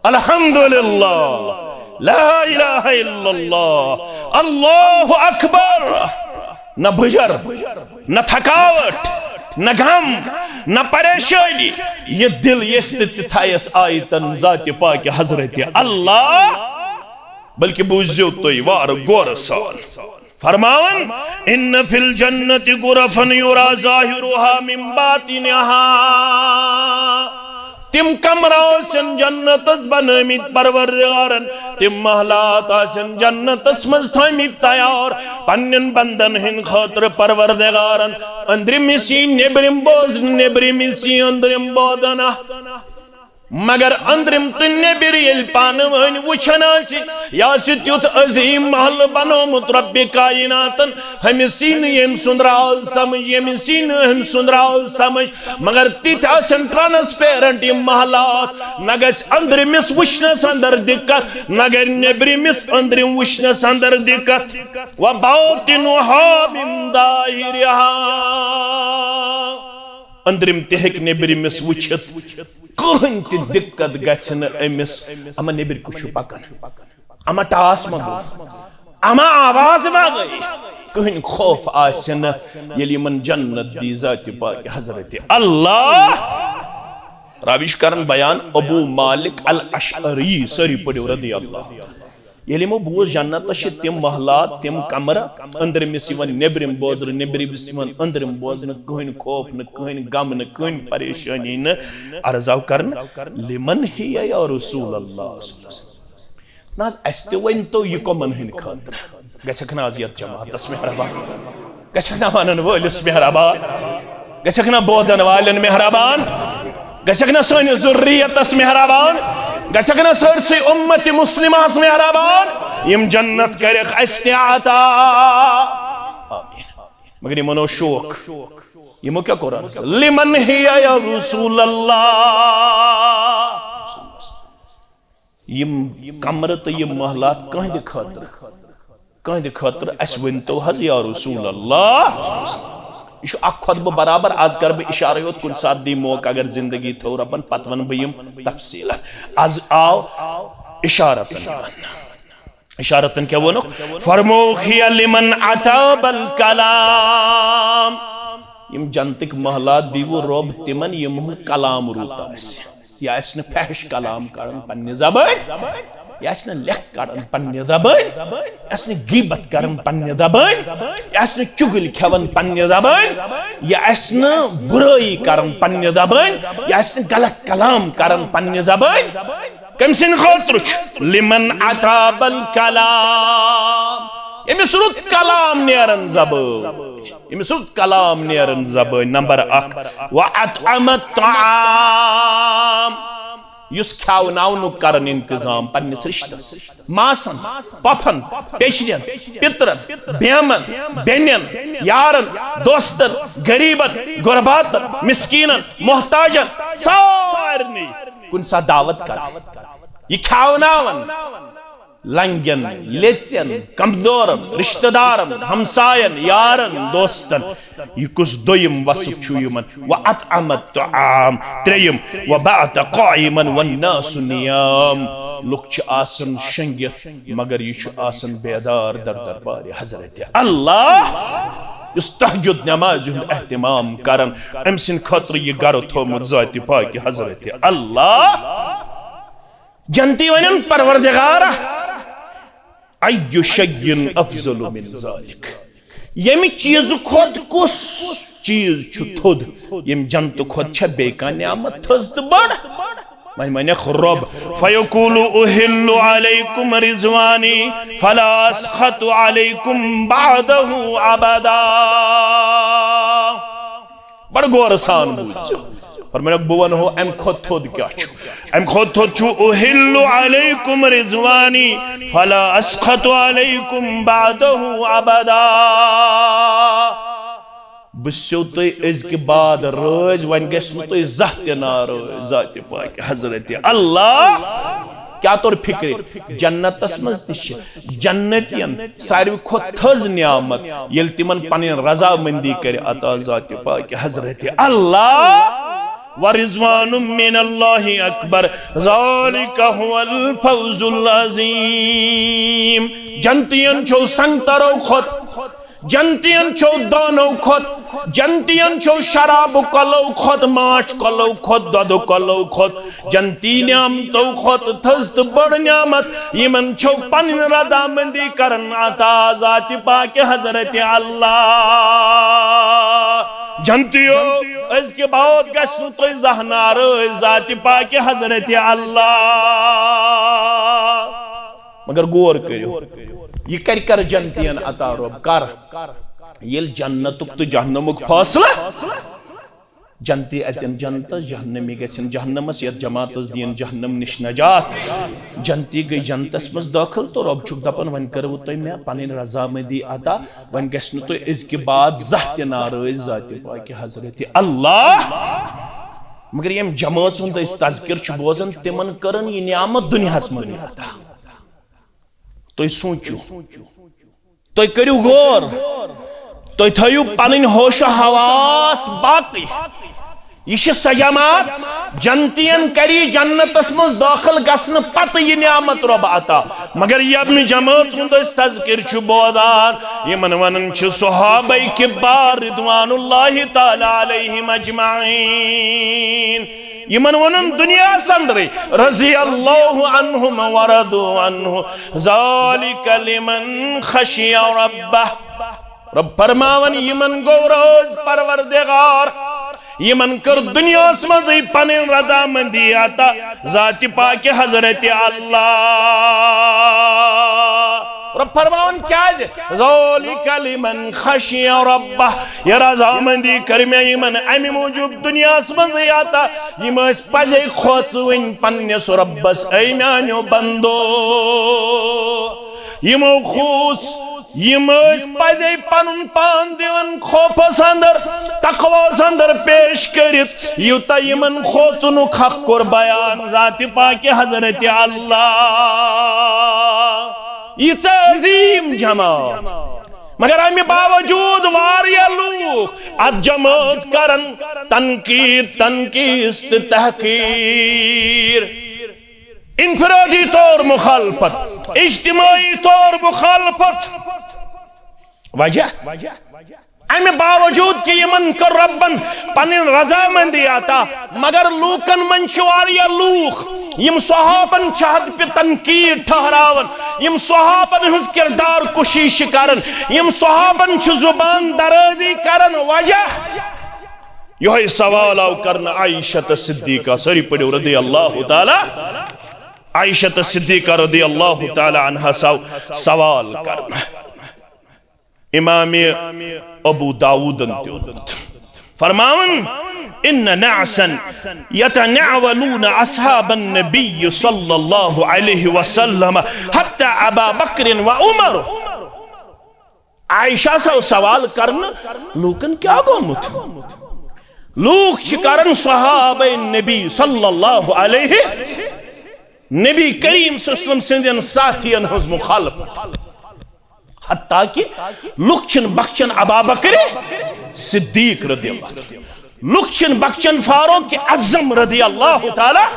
الحمدللہ، لا الہ الا اللہ، اللہ اکبر۔ نہ بجر، نہ تھکاوٹ، نہ غم، نہ پریشانی۔ یہ دل یس تہ تہ تھایس آیتن ذات پاک حضرت اللہ۔ بلکہ بوزیو تُہۍ وار غور سان۔ فرماوان، "ان فی الجنت غرفا یرا ظاہرها من باطنها۔" تِم کمرٕ آسن جنتس بنٲومٕتۍ پروردگارن، تِم محلات آسن جنتس منٛز تھٲومٕتۍ تیار پننٮ۪ن بندن ہٕنٛدِ خٲطرٕ پروردگارن۔ أنٛدرِم حصہٕ یی نیٚبرِم بوزنہٕ، نیٚبرِم حصہٕ یی أنٛدرِم بوزنہٕ۔ مگر أنٛدرِم تہٕ نیٚبِر ییٚلہِ پانہٕ وٲنۍ وٕچھان آسہِ، یہِ آسہِ تیُتھ عظیٖم محلہٕ بنومُت رۄبِ کایناتن، ہُمِس یی نہٕ ییٚمۍ سُنٛد راز سمجھ، ییٚمِس یی نہٕ أمۍ سُنٛد راز سمجھ۔ مگر تِتھۍ آسن ٹرانسپیرنٹ یِم محلات، نہ گژھِ أنٛدرِمِس وٕچھنس اندر دِقت، نہ گژھِ نیٚبرِمِس أنٛدرِم وٕچھنس اندر دِقت۔ وباطنها من ظاهرها۔ أنٛدرِم تہِ ہیٚکہِ نیٚبرِمِس وٕچھِتھ، کٕہٕنۍ تہِ دِقت گژھِ نہٕ أمِس۔ اما نیٚبرۍ کُس چھُ پکان؟ اما ٹاس ما گوٚو؟ اما آواز ما گٔے؟ کٕہٕنۍ خوف آسہِ نہٕ، ییٚلہِ یِمن جنت دی ذاتِ پاکِ حضرتِ اللہ۔ راوی چھُ کران بیان ابو مالک الاشعری، سٲری پٔرِو رضی اللہ۔ ییٚلہِ یِمو بوٗز جنتس چھِ تِم محلات، تِم کمرٕ، أنٛدرِمِس یِوان نیٚبرِم بوزنہٕ، نیٚبرِمِس یِوان أنٛدرِم بوزنہٕ، کٕہٕنۍ خوف نہٕ، کٕہٕنۍ غم نہٕ، کٕہٕنۍ پریشٲنی نہٕ۔ عرض آو کرنہٕ، لمن ہی یا رسول اللہ صلی اللہ علیہ وسلم؟ نہ حظ، اسہِ تہِ ؤنۍ تو، یہِ کۄمن ہٕنٛدِ خٲطرٕ؟ گژھکھ نہ حظ یتھ جماعتس مہربان؟ گژھکھ نہ ونن وٲلِس مہربان؟ گژھکھ نہ بوزن والٮ۪ن مہربان؟ گژھکھ نہ سٲنِس ذُرِّیَتس مہربان؟ گژھکھ نہ سٲرسٕے اُمتِ مُسلِمَس مہربان؟ یِم جنت کرکھ اسہِ تہِ عطا۔ آمین۔ مگر یِمن اوس شوق۔ یِمو کیٛاہ کوٚر عرض؟ لمن ہی یا رسول اللہ؟ یِم کمرٕ تہٕ یِم محلات کٕہٕنٛدِ خٲطرٕ؟ کٕہٕنٛدِ خٲطرٕ؟ اسہِ ؤنۍ تو حظ یا رسول اللہ۔ یہِ چھُ اکھ خطبہٕ برابر۔ از کرٕ بہٕ اشارے یوت، کُنہِ ساتہٕ دی موقع اگر زندگی تھٲو رۄبن، پتہٕ ونہٕ بہٕ یِم تفصیٖلن۔ از آو اشارتن وننہٕ۔ اشارتن کیٛاہ ووٚنُکھ؟ فرمووُکھ، ہی لمن اطاب الکلام۔ یِم جنتٕکۍ محلات دیٖوٕ رۄب تِمن، یِمن ہُنٛد کلام رُت آسہِ۔ یہِ آسہِ نہٕ فحش کلام کڑان پننہِ زبٲنۍ، یہِ آسہِ نہٕ لیکھ کڑان پننہِ زبٲنۍ، یہِ آسہِ نہٕ غیبت کران پننہِ زبٲنۍ، یہِ آسہِ نہٕ چُغلۍ کھٮ۪وان پننہِ زبٲنۍ، یہِ آسہِ نہٕ بُرٲیی کران پننہِ زبٲنۍ، یہِ آسہِ نہٕ غلط کلام کران پننہِ زبٲنۍ۔ کٔمۍ سٕنٛدِ خٲطرٕ چھُ؟ لمن اطاب الکلام، ییٚمِس رُت کلام نیران زبٲنۍ۔ ییٚمِس رُت کلام نیران زبٲنۍ، نمبر اکھ۔ وَأَطْعَمَ الطَّعَامَ، یُس کھیاوناونُک کران انتظام پننِس رشتس، ماسن، پۄپھن، پیچرین، پِترن، بیمن، بیٚنٮ۪ن، یارن، دوستن، غریبن، غرباتن، مسکینن، محتاجن، سارنٕے کُنہِ ساتہٕ دعوت کران۔ یہِ کھیاوناوان۔ لنگین، لیژین، کمزورن، رشتہ دارن، ہمساین، یارن، دوستن۔ یہِ کُس دوٚیِم وصف چھُ یِمن؟ وَأَطْعَمَ الطَّعَامَ، ترٛیٚیِم، وَبَاتَ قَائِمًا وَالنَّاسُ نِيَامٌ۔ لُکھ چھِ آسان شۄنگِتھ، مگر یہِ چھُ آسان بیدار در دربارِ حضرت اللہ۔ یُس تہجد نمازِ ہُنٛد اہتمام کران، أمۍ سٕنٛدِ خٲطرٕ یہِ گرٕ تھوٚومُت ذاتِ پاکِ حضرت اللہ۔ جنتی ونن، پروردگارا، ای شیء افضل من ذلک؟ ییٚمہِ چیٖزٕ کھۄتہٕ کُس چیٖز چھُ تھوٚد؟ ییٚمہِ جنتہٕ کھۄتہٕ چھا بیٚیہِ کانٛہہ نعمت تھٔز تہٕ بٔڑ؟ وۄنۍ ونکھ رۄب، فیقول احل علیکم رضوانی فلا اسخط علیکم بعدہ ابدا۔ بڑٕ غورٕ سان بوٗزِو۔ فرمٲیکھ، بہٕ وَنہو اَمہِ کھۄتہٕ تھوٚد کیٛاہ چھُ۔ اَمہِ کھۄتہٕ تھوٚد چھُ، احل علیکم رضوانی فلا اسخط علیکم بعدہ ابدا۔ بہٕ چھُسو تۄہہِ أزکہِ بعد رٲضۍ، وۄنۍ گژھِ نہٕ تُہۍ زانٛہہ تہِ ناراض ذاتِ پاکِ حضرت اللہ۔ کیٛاہ توٚر فِکرِ؟ جنتس منٛز تہِ چھِ جنتین ساروی کھۄتہٕ تھٔز نعمت، ییٚلہِ تِمن پنٕنۍ رضامندی کرِ عطا ذاتِ پاکِ حضرت اللہ۔ ورضوان من اللہ اکبر، ذالک هو الفوز العظیم۔ جنتین چھو سنگترو کھۄتہٕ، جنتین چھو دانو کھۄتہٕ، جنتین چھو شراب کلو کھۄتہٕ، ماچھ کلو کھۄتہٕ، دۄدٕ کلو کھۄتہٕ، جنتی نعمتو کھۄتہٕ تھٔز تہٕ بٔڑ نعمت، یِمن چھو پنٕنۍ رضامندی کرن عطا ذاتِ پاکِ حضرت اللہ۔ جنتیو، أزکہِ بعد گژھِ نہٕ تُہۍ زانٛہہ ناراض ذاتِ پاکِ حضرت اللہ۔ مگر غور کٔرِو، یہِ کرِ کر جنتین عطا رۄب؟ کر؟ ییٚلہِ جنتُک تہٕ جہنمُک فٲصلہٕ جنتی اژن جنتس، جہنمی گژھن جہنمس، یتھ جماعتس دین جہنم نش نجات۔ جنتی گٔے جنتس منٛز دٲخل تہٕ رۄب چھُکھ دپان، وۄنۍ کٔروٕ تۄہہِ مےٚ پنٕنۍ رضامندی عطا، وۄنۍ گژھِ نہٕ تُہۍ أزکہِ بعد زانٛہہ تہِ ناراض ذاتِ پاکہِ حضرت اللہ۔ مگر ییٚمہِ جمٲژ ہُنٛد أسۍ تذکر چھِ بوزان، تِمن کٔرٕن یہِ نعمت دُنیاہس منٛز عطا۔ تُہۍ سوٗنٛچِو، تُہۍ کٔرِو غور، تُہۍ تھٲیِو پنٕنۍ ہوش و حواس باقٕے۔ یہِ چھِ سۄ جماعت، جنتین کری جنتس منٛز دٲخل گژھنہٕ پتہٕ یہِ نعمت رۄب عطا۔ مگر ییٚمہِ جمٲژ ہُنٛد أسۍ تذکر چھِ بوزان، یِمن ونان چھِ صحابہ کبار رضوان اللہ تعالی علیہم اجمعین۔ یِمن ووٚنُن دُنیاہس اندرٕے، رضی اللہ عنہم ورضوا عنہ، ذالک لمن خشی ربہ۔ رۄب فرماوان، یِمن گوٚو رٲضۍ پروردگار، یِمن کٔر دُنیاہس منٛزٕے پنٕنۍ رضامندی عطا ذاتِ پاکہِ حضرت اللہ۔ رۄب فرماوان، کیازِ؟ ذالک لمن خشی ربہ۔ یہِ رضامندی کٔر مےٚ یِمن امہِ موٗجوٗب دُنیاہس منٛزٕے عطا، یِم ٲسۍ پزے کھوژوٕنۍ پننِس رۄبس، اے میانیو بندو۔ یِمو کھوٗژ، یِم ٲسۍ پزے پنُن پان دِوان خوفس اندر، تقوس اندر پیش کٔرِتھ، یوٗتاہ یِمن کھوژنُک حق کوٚر بیان ذاتِ پاکہِ حضرت اللہ۔ ییٖژاہ عظیٖم جماعت، مگر امہِ باوجوٗد واریاہ لوٗکھ اتھ جمٲژ کرن تنقید، تنقیٖص تہٕ تحقیٖر، انفرادی طور مخالفت، اجتماعی طور مخالفت۔ وجہ؟ امہِ باوجوٗد کہِ یِمن کٔر رۄبن پنٕنۍ رضامندی عطا، مگر لوٗکن منٛز چھِ واریاہ لوٗکھ، یِم صحابن چھِ حد پہ تنقید ٹھہراوان، یِم صحابن ہٕنٛز کردار کشی چھِ کران، یِم صحابن چھِ زبان درٲزی کران۔ وجہ؟ یِہوٚے سوال آو کرنہٕ عائشہ صدیقہ، سٲری پٔرِو رضی اللہ تعالیٰ، عائشہ صدیقہ رضی اللہ تعالیٰ عنہا سو سوال کرنہٕ۔ امام ابو داؤدن تہِ اوٚنمُت۔ فرماوان، ان ناسا یتناولون اصحاب النبی صلی اللہ علیہ وسلم حتی ابا بکر و عمر۔ عائشہ سو سوال کرنہٕ، لوٗکن کیٛاہ گوٚمُت؟ لوٗکھ چھِ کران صحابہ نبی صلی اللہ علیہ، نبی کریم صلی اللہ علیہ وسلم سٕنٛدٮ۪ن ساتھین ہٕنٛز مخالفت۔ حتیٰ کہ لُکھ چھِنہٕ بخشان ابا بکر صدیق رضی اللہ عنہ۔ لُکھ چھِنہٕ بخشان فاروق اعظم رضی اللہ تعالیٰ،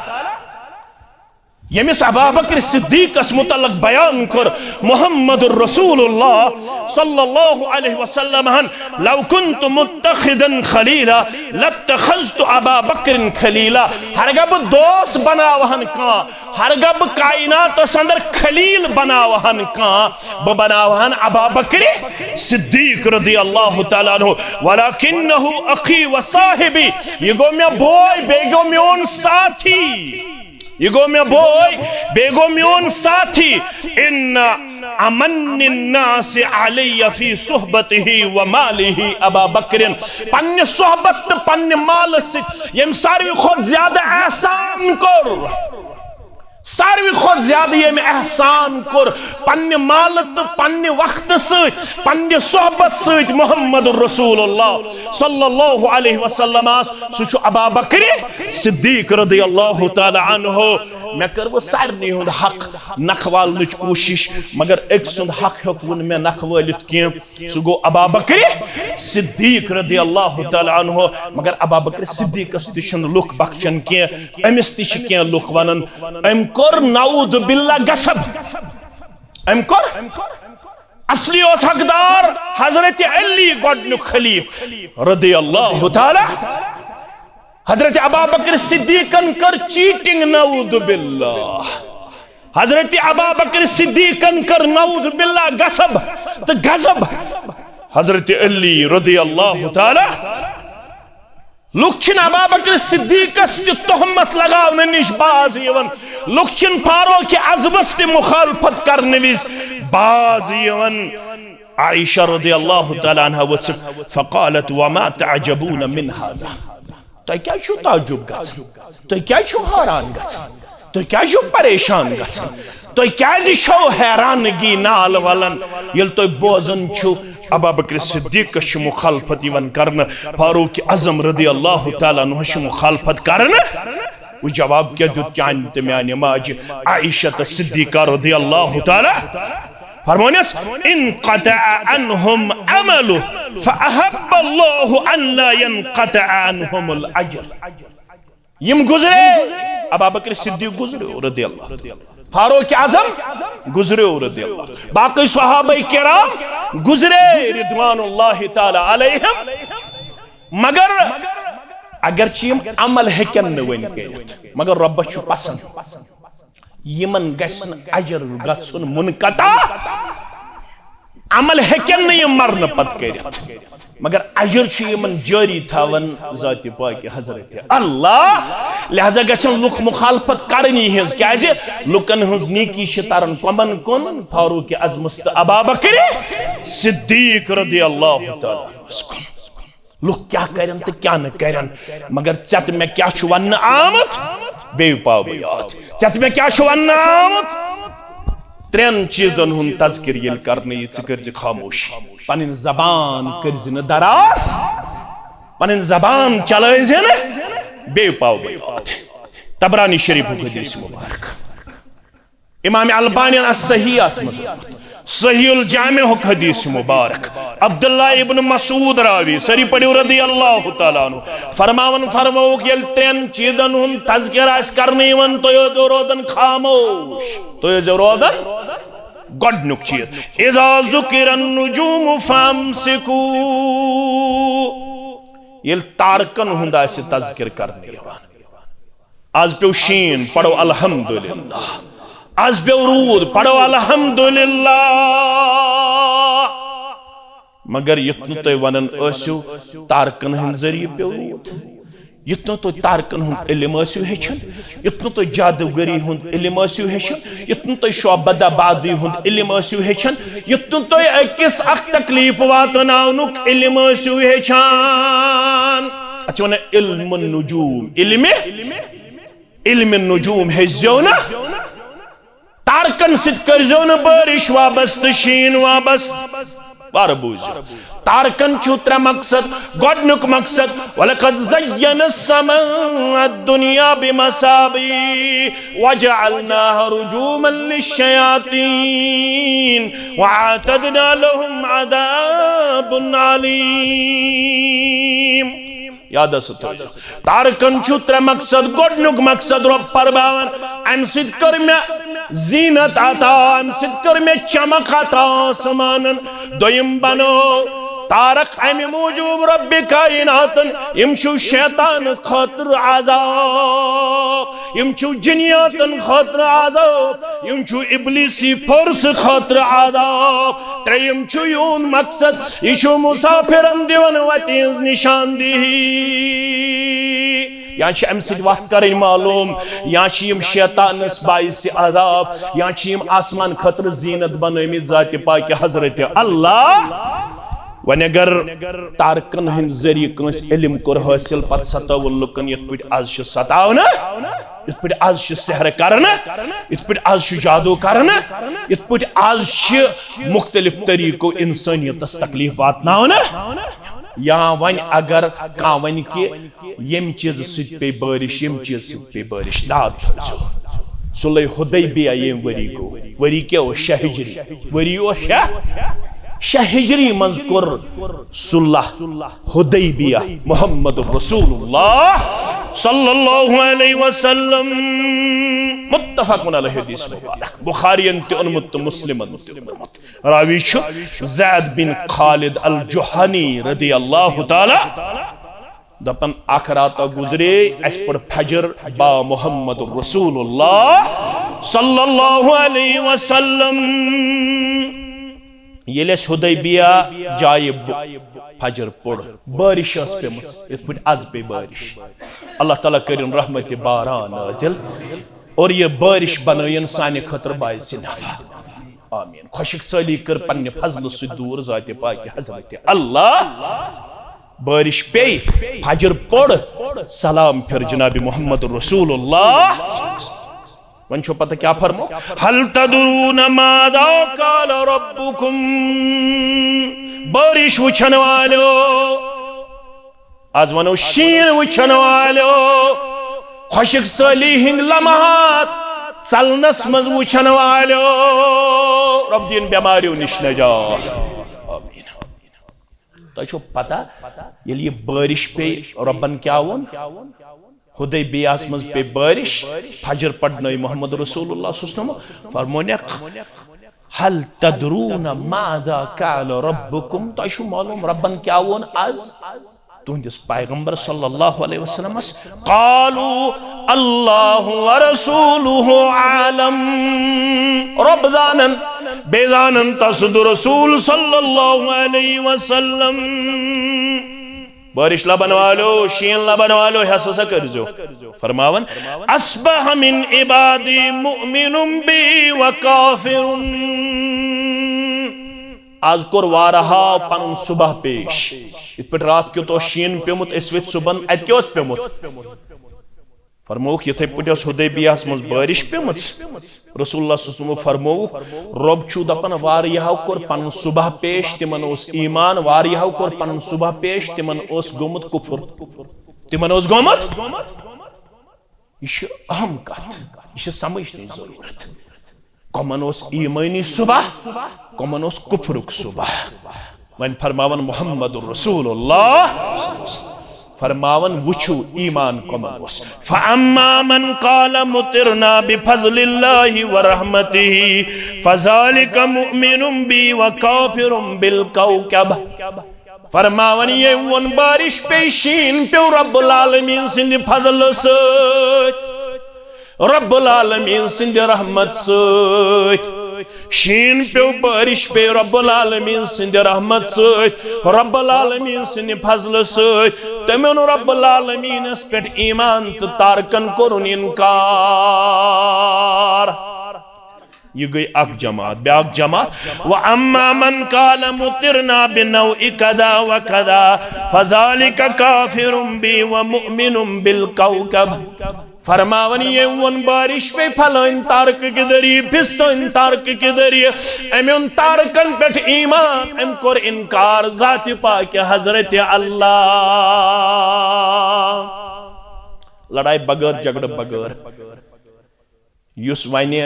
ییٚمِس ابا بکر صدیقس متعلق بیان کوٚر محمد رسول اللہ صلی اللہ علیہ وسلم ہن، لو کنت متخذا خلیلا لاتخذت ابا بکر خلیلا۔ ہرگاہ بہٕ دوست بناوہن کانٛہہ، ہرگاہ بہٕ کائناتس اندر خلیل بناوہن کانٛہہ، بہٕ بناوہن ابا بکر صدیق رضی اللہ تعالیٰ عنہ۔ ولکنہ اخی و صاحبی، یہِ گوٚو مےٚ بوے، بیٚیہِ گوٚو میون ساتھی۔ یہِ گوٚو مےٚ بوے، بیٚیہِ گوٚو میون ساتھی۔ ان امن الناس علی فی صحبتہ و مالہ ابا بکر۔ پننہِ صحبت تہٕ پننہِ مالہٕ سۭتۍ ییٚمۍ ساروی کھۄتہٕ زیادٕ احسان کوٚر، ساروی کھۄتہٕ زیادٕ ییٚمۍ احسان کوٚر پننہِ مالہٕ تہٕ پننہِ وقتہٕ سۭتۍ، پننہِ صحبت سۭتۍ محمد رسول اللہ صلی اللہ علیہ وسلمس، سُہ چھُ ابا بکر صدیق رضی اللہ تعالیٰ عنہ۔ مےٚ کٔر وۄنۍ سارنٕے ہُنٛد حق نکھٕ والنٕچ کوٗشِش، مگر أکۍ سُنٛد حق ہیوٚک وُن مےٚ نکھٕ وٲلِتھ کینٛہہ۔ سُہ گوٚو ابا بکر صدیق رضی اللہ تعالیٰ عنہ۔ مگر ابا بکر صدیقس تہِ چھِنہٕ لُکھ بخشان کینٛہہ، أمِس تہِ چھِ کینٛہہ لُکھ ونان، أمۍ کوٚر نعوذ باللہ غصب۔ أمۍ کوٚر، اصلی اوس حقدار حضرت علی گۄڈنیُک خلیفہٕ رضی اللہ تعالیٰ۔ حضرت ابا بکر صدیقن کٔر چیٹنگ، نعوذ باللہ۔ حضرت ابا بکر صدیقن کٔر نعوذ باللہ غصب تہٕ غضب۔ حضرت علی رضی اللہ تعالیٰ، لُکھ چھِنہٕ ابا بکر صدیقس تہِ تہمت لگاونہٕ نِش باز یِوان، لُکھ چھِنہٕ فاروق اعظمس تہِ مخالفت کرنہٕ وِزِ باز یِوان۔ عائشہ رضی اللہ تعالیٰ عنہا ؤژھ، فقالت، وما تعجبون من هذا؟ تۄہہِ کیٛازِ چھُو تعجب گژھان؟ تُہۍ کیٛازِ چھِو حٲران گژھان؟ تُہۍ کیٛازِ چھِو پریشان گژھان؟ تُہۍ کیٛازِ چھِو حیرانگی نال ولان، ییٚلہِ تُہۍ بوزان چھِو ابابکر صدیقس چھِ مخالفت یِوان کرنہٕ، فاروق اعظم رضی اللہ تعالیٰ عنہ چھِ مخالفت کرنہٕ؟ وۄنۍ جواب کیٛاہ دیُت چانہِ تہٕ میانہِ ماجہِ عائشہ تہٕ صدیقہ رضی اللہ تعالیٰ؟ فرمونس، "انقطع عنهم عمله فأحب الله أن لا ينقطع عنهم الأجر۔" یِم گزرے، ابابکر صدیق گزریو رضی اللہ، فاروق اعظم گزریو رضی اللہ، باقی صحابہ کرام گزرے رضوان اللہ تعالیٰ علیہم۔ مگر اگرچہ یِم عمل ہیٚکن نہٕ وۄنۍ کٔرِتھ، مگر رۄبس چھُ پسند یِمن گژھِ نہٕ اجر گژھُن منقطع۔ عمل ہیٚکن نہٕ یِم مرنہٕ پتہٕ کٔرِتھ، مگر اجر چھُ یِمن جٲری تھاوان ذاتِ پاکِ حضرت اللہ۔ لہذا گژھن لُکھ مخالفت کرنی ہٕنٛز، کیازِ لُکن ہٕنٛز نیکی چھِ تران کۄمن کُن؟ فاروق اعظمس تہٕ ابابکر صدیق رضی اللہ تعالیٰ عنہس کُن۔ لُکھ کیٛاہ کرن تہٕ کیٛاہ نہٕ کرن، مگر ژےٚ تہٕ مےٚ کیٛاہ چھُ وننہٕ آمُت؟ بیٚیہِ پاو بہٕ یاد، ژےٚ تہٕ مےٚ کیٛاہ چھُ وننہٕ آمُت؟ ترٛٮ۪ن چیٖزن ہُنٛد تذکر ییٚلہِ کرنہٕ یی، ژٕ کٔرۍ زِ خاموش، پنٕنۍ زبان کٔرۍ زِ نہٕ دراز، پنٕنۍ زبان چلٲے زِ نہٕ۔ بیٚیہِ پاو بہٕ یاد، طبرانی شریفُک حدیث مبارک۔ امام البانین الصحیحس منٛز، صحیح الجامعک حدیث مبارک، عبداللہ ابن مسعود راوی، سٲری پٔرِو رضی اللہ تعالیٰ عنہ، فرماوان فرمووُکھ، ییٚلہِ ترٛٮ۪ن چیٖزن ہُنٛد تذکر آسہِ کرنہٕ یِوان، تُہۍ ٲسۍزیو روزان خاموش، تُہۍ ٲسۍزیو روزان۔ گۄڈٕنیُک چیٖز، اذا ذکر النجوم فامسکو، ییٚلہِ تارکن ہُنٛد آسہِ تذکر کرنہٕ یِوان۔ از پیو شین، پڑھو الحمدللہ۔ از پیو رود، پڑھو الحمدللہ۔ مگر یُتھ نہٕ تُہۍ ونان ٲسِو تارکن ہٕنٛدِ ذٔریعہٕ پیو رود، یُتھ نہٕ تُہۍ تارکن ہُنٛد علم ٲسِو ہیٚچھان، یُتھ نہٕ تُہۍ جادوگری ہُنٛد علم ٲسِو ہیٚچھان، یُتھ نہٕ تُہۍ شعبدہ بازی ہُنٛد علم ٲسِو ہیٚچھان، یُتھ نہٕ تُہۍ أکِس اکھ تکلیف واتناونُک علم ٲسِو ہیٚچھان۔ اتھ چھِ ونان علم النجوم، علم، علم النجوم ہیٚچھزیو نہٕ۔ تارکن سۭتۍ کٔرزیو نہٕ بٲرِش وابستہٕ، شیٖن وابستہٕ۔ وارٕ بوٗزِو۔ تارکن چھُ ترٛےٚ مقصد۔ گۄڈٕنیُک مقصد، وَلَقَدْ زَيَّنَا السَّمَاءَ الدُّنْيَا بِمَصَابِيحَ وَجَعَلْنَاهَا رُجُومًا لِلشَّيَاطِينِ وَأَعْتَدْنَا لَهُمْ عَذَابَ أَلِيمًا۔ یاد ٲسٕو تھٲوِو۔ تارکن چھُ ترٛےٚ مقصد۔ گۄڈٕنیُک مقصد رۄب فرماوان، اَمہِ سۭتۍ کٔر مےٚ زیٖنت عطا، اَمہِ سۭتۍ کٔر مےٚ چمک عطا آسمانن۔ دوٚیِم بنوو تارک اَمہِ موٗجوٗب رۄبِ کائناتن، یِم چھِو شیطان خٲطرٕ عذاب، یِم چھِو جِنیاتن خٲطرٕ عذاب، یِم چھِو ابلیسی فورسہٕ خٲطرٕ عذاب۔ ترٛیٚیِم چھُ یِہُنٛد مقصد، یہِ چھُ مُسافِرن دِوان وَتہِ ہٕنٛز نِشاندِہی۔ یا چھِ اَمہِ سۭتۍ وَتھ کَرٕنۍ معلوٗم، یا چھِ یِم شیطانَس باعثِ عذاب، یا چھِ یِم آسمان خٲطرٕ زیٖنت بنٲومٕتۍ ذاتِ پاکہِ حضرتِ اللہ۔ وۄنۍ اگر تارکن ہٕنٛدِ ذٔریعہٕ کٲنٛسہِ علم کوٚر حٲصِل، پتہٕ ستٲوُن لُکن یِتھ پٲٹھۍ از چھِ ستاونہٕ، یِتھ پٲٹھۍ از چھِ سحر کرنہٕ، یِتھ پٲٹھۍ از چھُ جادو کرنہٕ، یِتھ پٲٹھۍ از چھِ مُختٔلِف طریٖقو اِنسٲنیتس تکلیف واتناونہٕ۔ یا وۄنۍ اگر کانٛہہ ونہِ کہِ ییٚمہِ چیٖزٕ سۭتۍ پیٚیہِ بٲرِش، ییٚمہِ چیٖزٕ سۭتۍ پیٚیہِ بٲرِش، ناد تھٲوزیو۔ صلح حدیبیہ ییٚمہِ ؤری گوٚو، ؤری کیٛاہ اوس؟ شےٚ ہجری۔ ؤری اوس شےٚ، شےٚ ہجری منٛز کوٚر صلح حدیبیہ محمد رسول اللہ صلی اللہ علیہ وسلم۔ متفق علیہ حدیث مبارک، بخارین تہِ اوٚنمُت تہٕ مسلمن تہِ اوٚنمُت۔ راوی چھُ زید بن خالد الجہنی رضی اللہ تعالیٰ۔ دپان، اکھ راتہ گزرے، اسہِ پٔر فجر با محمد رسول اللہ صلی اللہ علیہ وسلم۔ ییٚلہِ اسہِ حدیبیہ جایہِ ب-، فجر پوٚر، بارش ٲس پیمٕژ، یِتھ پٲٹھۍ از پیٚیہِ بارش۔ اللہ تعالیٰ کٔرِن رحمتِ باران نٲزِل اور یہِ بارش بنٲیِن سانہِ خٲطرٕ باعثِ نفع۔ آمین۔ خۄشک سٲلی کٔر پننہِ فضلہٕ سۭتۍ دوٗر ذاتِ پاکہِ حضرتِ اللہ۔ بارش پے، فجر پوٚر، سلام پھر جناب محمد رسول اللہ۔ وۄنۍ چھو پتہ کیا فرمو؟ هل تدرون ماذا قال ربكم؟ بارش وچھن والو، از ونو شین وچھن والو، خۄشک سٲلی ہٕنٛدۍ لمحات ژلنس منٛز وچھن والو، رب دِیِن بٮ۪ماریو نِش نجات۔ آمین۔ تۄہہِ چھو پتہ، ییٚلہِ یہِ بارش پیٚیہِ، رۄبن کیٛاہ ووٚن؟ حدیبیہس منٛز پیٚیہِ بارش، فجر پرنٲے محمد رسول اللہ صلی اللہ علیہ وسلم، فرمونکھ، هل تدرون ماذا قال ربكم؟ تۄہہِ چھُو معلوم رۄبن کیٛاہ ووٚن از تُہنٛدِس پیغمبر صلی اللہ علیہ وسلمس؟ قالوا الله ورسوله أعلم۔ رۄب زانن، بیٚیہِ زانن تسُنٛد رسول صلی اللہ علیہ وسلم۔ بارش لبن والو، شین لبن والو، ہسا سا کٔرزیو۔ فرماون، اصبح من عبادی مؤمن بی و کافر۔ از کوٚر واریاہو پنُن صبح پیش۔ یِتھ پٲٹھۍ راتھ کیُتھ اوس شیٖن پیوٚمُت، أسۍ ؤتھۍ صبحن، اَتہِ کیٛاہ اوس پیوٚمُت؟ فرمووُکھ، یِتھَے پٲٹھۍ ٲس حدیبیہس منٛز بارش پیمٕژ۔ رسول اللہ صلی اللہ علیہ وسلم فرمووُکھ، رۄب چھُ دپان، واریاہو کوٚر پنُن صبح پیش، تِمن اوس ایمان، واریاہو کوٚر پنُن صبح پیش، تِمن اوس گوٚمُت کفر۔ تِمن اوس گوٚمُت۔ یہِ چھِ اہم کتھ، یہِ چھِ سمجھنٕچ ضروٗرت۔ کمن اوس ایمٲنی صبح، کمن اوس کفرُک صبح۔ وۄنۍ فرماون محمد رسول اللہ، فرماون وٕچھِو ایمان کمن اوس۔ فاما من قال مطرنا بفضل اللہ ورحمتہ فذلک مؤمن بی وکافر بالکوکب۔ فرماوان، ییٚمۍ ووٚن بارش پیٚیہِ، شیٖن پیوٚو رب العالمین سٕنٛدِ فضلہٕ سۭتۍ، رب العالمین سٕنٛدِ رحمت سۭتۍ۔ شیٖن پیوٚو، بارش پیٚیہِ رب العالمین سٕنٛدِ رحمت سۭتۍ، رب العالمین سٕنٛدِ فضلہٕ سۭتۍ۔ تٔمۍ اوٚن رب العالمینس پٮ۪ٹھ ایمان تہٕ تارکن کوٚرُن انکار۔ یہِ گٔے اکھ جماعت۔ بیٛاکھ جماعت، واما من قال مطرنا بنوء کذا وکذا فذلک کافر بی ومؤمن بالکوکب۔ فرماوان، ییٚمۍ ووٚن بارش پیٚیہِ پھلٲنۍ تارکہٕ کہِ ذٔریعہٕ، پھِستٲنۍ تارکہٕ کہِ ذٔریعہٕ، أمۍ اوٚن تارکن پٮ۪ٹھ ایمان، أمۍ کوٚر انکار ذاتِ پاکہِ حضرت اللہ۔ لڑایہِ بغٲر، جھگڑٕ بغٲر۔ یُس ونہِ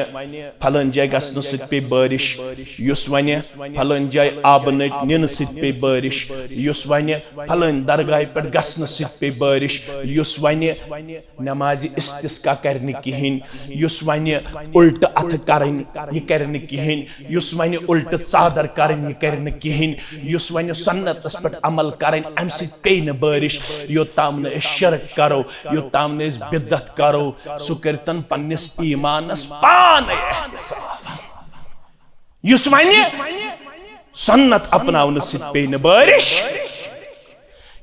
پھلٲنۍ جایہِ گژھنہٕ سۭتۍ پیٚیہِ بٲرِش، یُس ونہِ پھلٲنۍ جایہِ آبہٕ نٔٹۍ نِنہٕ سۭتۍ پیٚیہِ بٲرِش، یُس ونہِ پھلٲنۍ درگاہہِ پٮ۪ٹھ گژھنہٕ سۭتۍ پیٚیہِ بٲرِش، یُس ونہِ نمازِ استسقا کرِ نہٕ کِہیٖنۍ، یُس ونہِ الٹہٕ اتھٕ کرٕنۍ، یہِ کرِ نہٕ کِہیٖنۍ، یُس ونہِ الٹہٕ ژادر کرٕنۍ، یہِ کرِ نہٕ کِہیٖنۍ، یُس ونہِ سنتس پٮ۪ٹھ عمل کرٕنۍ، امہِ سۭتۍ پیٚیہِ نہٕ بٲرِش، یوٚت تام نہٕ أسۍ شرک کرو، یوٚت تام نہٕ أسۍ بدعت کرو، سُہ کٔرتن پننِس ایمانس پانے احتساب۔ یُس ونہِ سنت اپناونہٕ سۭتۍ پیٚیہِ نہٕ بٲرِش،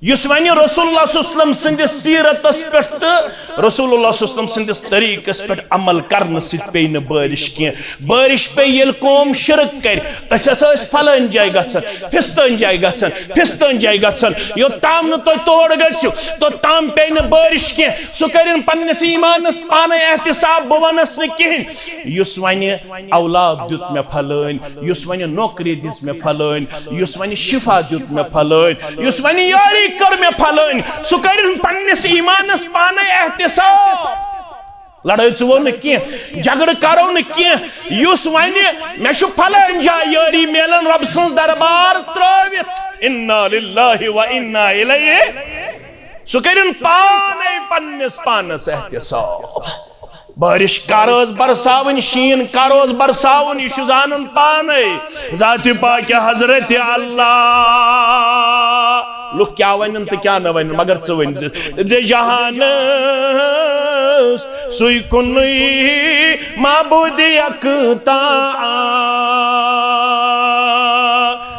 یُس ونہِ رسول اللہ صلی اللہ علیہ وسلم سٕنٛدِس سیرتس پٮ۪ٹھ تہٕ رسول اللہ صلی اللہ علیہ وسلم سٕنٛدِس طریقس پٮ۪ٹھ عمل کرنہٕ سۭتۍ پیٚیہِ نہٕ بٲرِش کینٛہہ۔ بٲرِش پیٚیہِ ییٚلہِ قوم شرک کرِ، أسۍ ہسا ٲسۍ فلٲنۍ جایہِ گژھان، فستٲنۍ جایہِ گژھان، فستٲنۍ جایہِ گژھان، یوٚت تام نہٕ تُہۍ تور گٔژھِو، توٚت تام پیٚیہِ نہٕ بٲرِش کینٛہہ۔ سُہ کٔرِن پننِس ایمانس پانے احتساب، بہٕ ونس نہٕ کِہیٖنۍ۔ یُس ونہِ اولاد دیُت مےٚ فلٲنۍ، یُس ونہِ نوکری دِژ مےٚ فلٲنۍ، یُس ونہِ شفا دیُت مےٚ فلٲنۍ، یُس ونہِ یٲری کٔر مےٚ فلٲنۍ، سُہ کٔرِن پننِس ایمانس پانے احتساب۔ لڑٲے ژٕوو نہٕ کینٛہہ، جھگڑٕ کرو نہٕ کینٛہہ۔ یُس ونہِ مےٚ چھُ فلٲنۍ جایہِ یٲری میلان رۄب سٕنٛز دربار ترٲوِتھ، انا للہ و انا الیہ، سُہ کٔرِن پانے پننِس پانس احتساب۔ بارش کر ٲس برساوٕنۍ، شیٖن کر اوس برساوُن، یہِ چھُ زانُن پانے ذاتِ پاکہِ حضرت اللہ۔ لُکھ کیٛاہ ونن تہٕ کیٛاہ نہٕ ونن، مگر ژٕ ؤنۍ زِ، زِ جہانس سُے کُنُے معبوٗد یکتا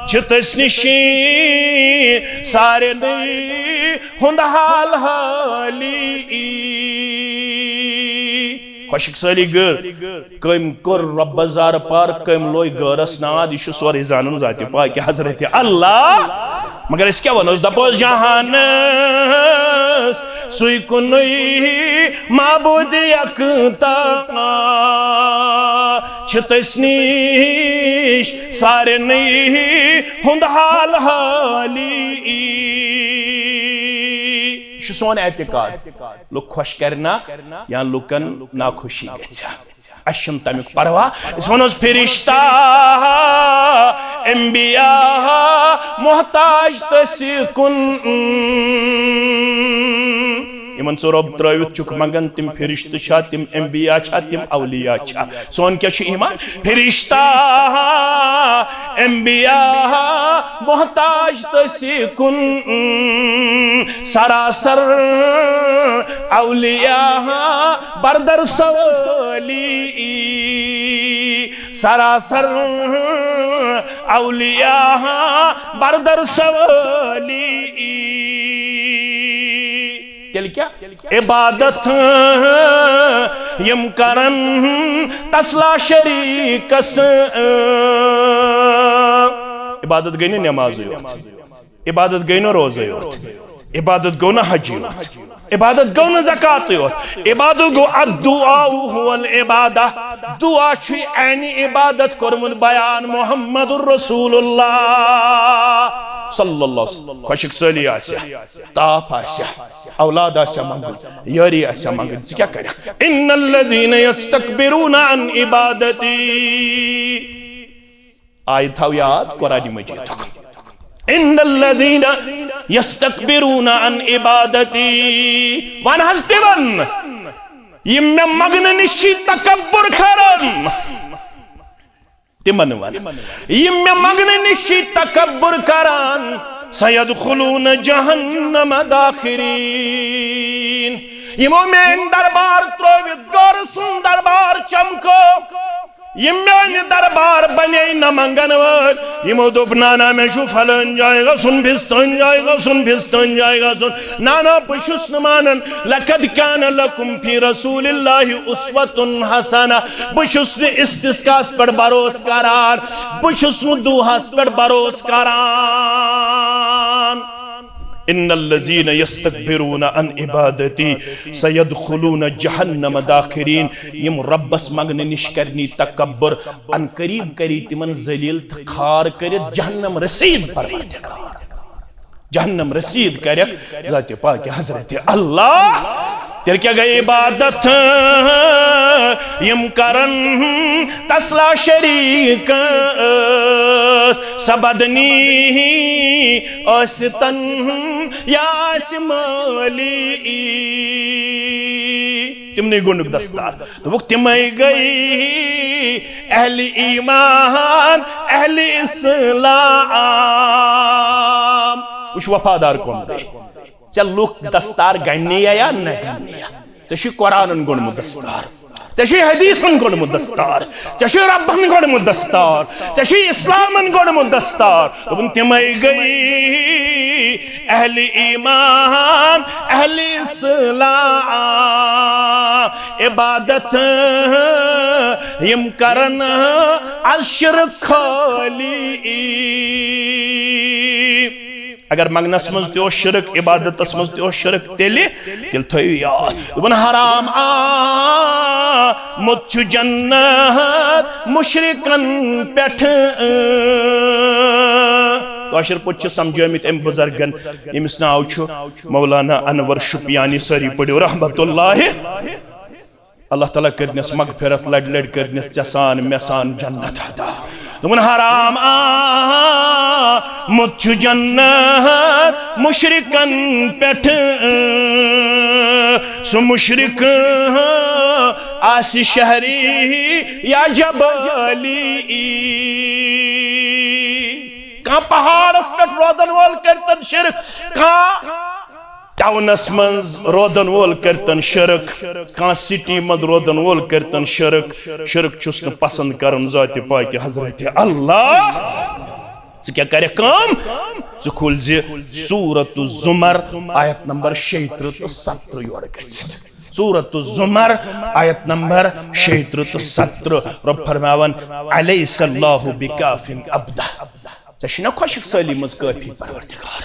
چھِ تٔسۍ نِشی سارنٕے ہُنٛد حال حٲلی۔ خۄشِک سٲلی گٔر، کٔمۍ کوٚر رۄبس زارٕ پار، کٔمۍ لوے غٲرس ناد، یہِ چھُ سورُے زانُن ذاتِ پاکہِ حضرت اللہ۔ مگر أسۍ کیٛاہ وَنو؟ أسۍ دَپو جہانس سُے کُنُے معبوٗد یکتا، چھِ تٔسۍ نِش سارنٕے ہُنٛد حال حٲلی۔ یہِ چھُ سون اعتقاد۔ لُکھ خۄش کرِ نا یا لُکن ناخۄشی گژھِ ہا، اَسہِ چھُنہٕ تَمیُک پرواہ۔ أسۍ وَنوس فرشتہ، انبیاء، محتاج تٔسۍ کُن۔ یِمن ژٕ رۄب ترٲوِتھ چھُکھ منٛگان، تِم فرشتہٕ چھا، تِم انبیاء چھا، تِم اولیاء چھا؟ سون کیٛاہ چھُ ایمان؟ فرشتہ، انبیاء، محتاج تٔسۍ کُن۔ سراسر اولیاء بردر سوالی، سراسر اولیاء بردر سوالی۔ تیٚلہِ کیٛاہ؟ عبادت یِم کرن تسلا شریکس۔ عبادت گٔے نہٕ نمازٕے یوت، عبادت گٔے نہٕ روزے یوت، عبادت گوٚو نہٕ حجی یوت، عبادت گوٚو نہٕ زکاتٕے یوت، عبادت گوٚو الدعاء هو العبادة۔ دعا چھُ عین عبادت کوٚرمُت بیان محمد رسول اللہ صلی اللہ علیہ وسلم۔ خۄشک سٲلی آسہِ، تاپھ آسہِ، اولاد آسہِ منٛگُن، یٲری آسہِ منٛگٕنۍ، ژٕ کیٛاہ کرکھ؟ ان الذین یستکبرون عن عبادتی۔ آیت تھاو یاد قرآن مجیدُک۔ ان الذین یستکبرون عن عبادتی۔ وَن حظ تِمن، یِم مےٚ منٛگنہٕ نِش چھِ تکبر کران۔ تِمن وَن، یِم مےٚ منٛگنہٕ نِش چھِ تکبر کران۔ سیدخلون جہنم داخرین۔ یِمو میٲنۍ دربار ترٲوِتھ غٲر سُنٛد دربار چمکو۔ یِم میانہِ دربار بنے نہ منگن وٲلۍ، یِمو دوٚپ، "نہ، نہ، مےٚ چھُ فلٲنۍ جایہِ گژھُن، فِستٲنۍ جایہِ گژھُن، فِستٲنۍ جایہِ گژھُن۔ نہ، نہ، بہٕ چھُس نہٕ مانان۔ لقد کان لکم فی رسول اللہ اسوۃ حسنہ۔" بہٕ چھُس نہٕ استسقاہس پٮ۪ٹھ بھروسہٕ کران، بہٕ چھُس نہٕ دُعاہس پٮ۪ٹھ بھروسہٕ کران۔ ان الذین یستکبرون عن عبادتی سیدخلون جہنم داخرین۔ یِم رۄبس منگنہٕ نِش کرنی تکبر، ان قریب کری تِمن ذلیل تہٕ خوار کٔرِتھ جہنم رسید پروردگار۔ جہنم رسید کرکھ ذات پاک حضرت اللہ۔ تیٚلہِ کیٛاہ گٔے عبادت؟ یِم کرن تسلا شریٖک، سۄ بدنی ٲسۍتن یا آسہِ مٲلی۔ تِمنٕے گوٚنڈُک دستار۔ دوٚپُکھ، تِمے گٔے اہل ایمان، اہل اسلام۔ وٕچھ، وفادار کم گٔے۔ ژےٚ لُکھ دستار گنڈنی یا نہ گنڈنی؟ ژےٚ چھُے قرآنن گوٚنڈمُت دستار، ژےٚ چھُے حدیثن گوٚنڈمُت دستار، ژےٚ چھُے ربن گوٚنڈمُت دستار، ژےٚ چھُے اسلامن گوٚنڈمُت دستار۔ دوٚپُن، تِمے گٔے اہل ایمان، اہل اسلام۔ عبادت یِم کرن از شرک خالی۔ اگر منگنس منٛز تہِ اوس شرک، عبادتس منٛز تہِ اوس شرک، تیٚلہِ، تیٚلہِ تھٲیِو یاد۔ دوٚپُن، حرام آمُت چھُ جنت مشرکن پٮ۪ٹھ۔ کٲشِر پٲٹھۍ چھِ سمجھٲومٕتۍ أمۍ بُزرگن، ییٚمِس ناو چھُ مولانا انور شُپیانی، سٲری پٔرِو رحمت اللہ۔ اللہ تعالیٰ کٔرنَس مغفرت، لڑِ لڑِ کٔرنَس ژےٚ سان مےٚ سان جنت عطا۔ دوٚپُن، حرام آمُت چھُ جنت مشرکن پٮ۪ٹھ۔ سُہ مشرک آسہِ شہری یا جبلی۔ کانٛہہ پہاڑس پٮ۪ٹھ روزن وول کٔرتن شرک، کانٛہہ ٹاونس منٛز روزن وول کٔرتن شرک، کانٛہہ سٹی منٛز روزن وول کٔرتن شرک۔ شرک چھُس نہٕ پسند کران ذاتِ پاکِ حضرت اللہ۔ ژٕ کیٛاہ کرکھ کٲم؟ ژٕ کھول زِ سورت الزمر آیت نمبر شیٚیہِ ترٕٛہ تہٕ ستترٕٛہ یورٕ گٔژھِتھ۔ سورت الزمر آیت نمبر شیٚیہِ ترٕٛہ تہٕ ستترٕٛہ۔ رۄب فرماوان، الیس اللہ بکافٍ عبدہ۔ ژےٚ چھُے نا خۄشک سٲلی منٛز کٲفی پروردگار؟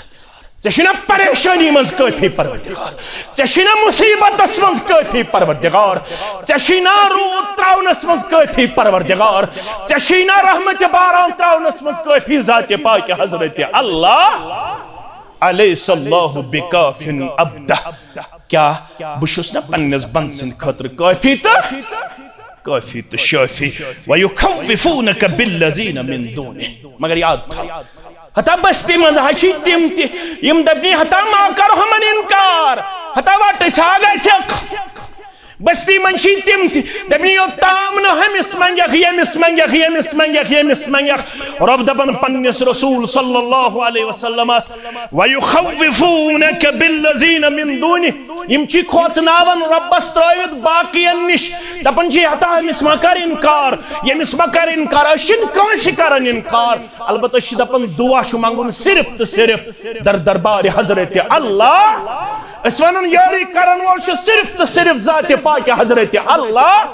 ژےٚ چھُے نا پریشٲنی منٛز کٲفی پروردگار؟ ژےٚ چھُے نا مُصیبتس منٛز کٲفی پروردگار؟ ژےٚ چھُے نا روٗد تراونس منٛز کٲفی پروردگار؟ ژےٚ چھُے نا رحمت باران تراونس منٛز کٲفی ذات پاک حضرت اللہ؟ الیس اللہ بکافٍ عبدہ؟ کیا بہٕ چھُس نا پننِس بندٕ سٕنٛدِ خٲطرٕ کٲفی تہٕ کٲفی تہٕ شٲفی؟ وَیُخَوِّفُونَکَ بِالَّذِینَ مِن دُونِہ۔ مگر یاد تھاو، ہتا بستی منٛز ہا چھِ تِم تہِ، یِم دَپنی ہتا ما کَرو ہمن اِنکار، ہتا وَٹ أسۍ ہا گژھکھ۔ بستی منٛز چھِ تِم تہِ دَپنی یوٚتام نہٕ ہُمِس منٛگَکھ، ییٚمِس منٛگَکھ، ییٚمِس منٛگَکھ، ییٚمِس منٛگَکھ۔ رۄب دَپان پننِس رسول صلی اللہ علیہ وسلمس، وَیُخَوِّفُونَکَ بِالَّذِینَ مِن دُونِہ۔ یِم چھی کھوژناوان رۄبس ترٲوِتھ باقین نِش، دپان چھی ہتا أمِس ما کر انکار، ییٚمِس ما کر انکار۔ أسۍ چھِنہٕ کٲنٛسہِ کران انکار، البتہ أسۍ چھِ دپان دعا چھُ منٛگُن صرف تہٕ صرف در دربار حضرت اللہ۔ أسۍ ونان یٲری کرن وول چھُ صرف تہٕ صرف ذات پاک حضرت اللہ۔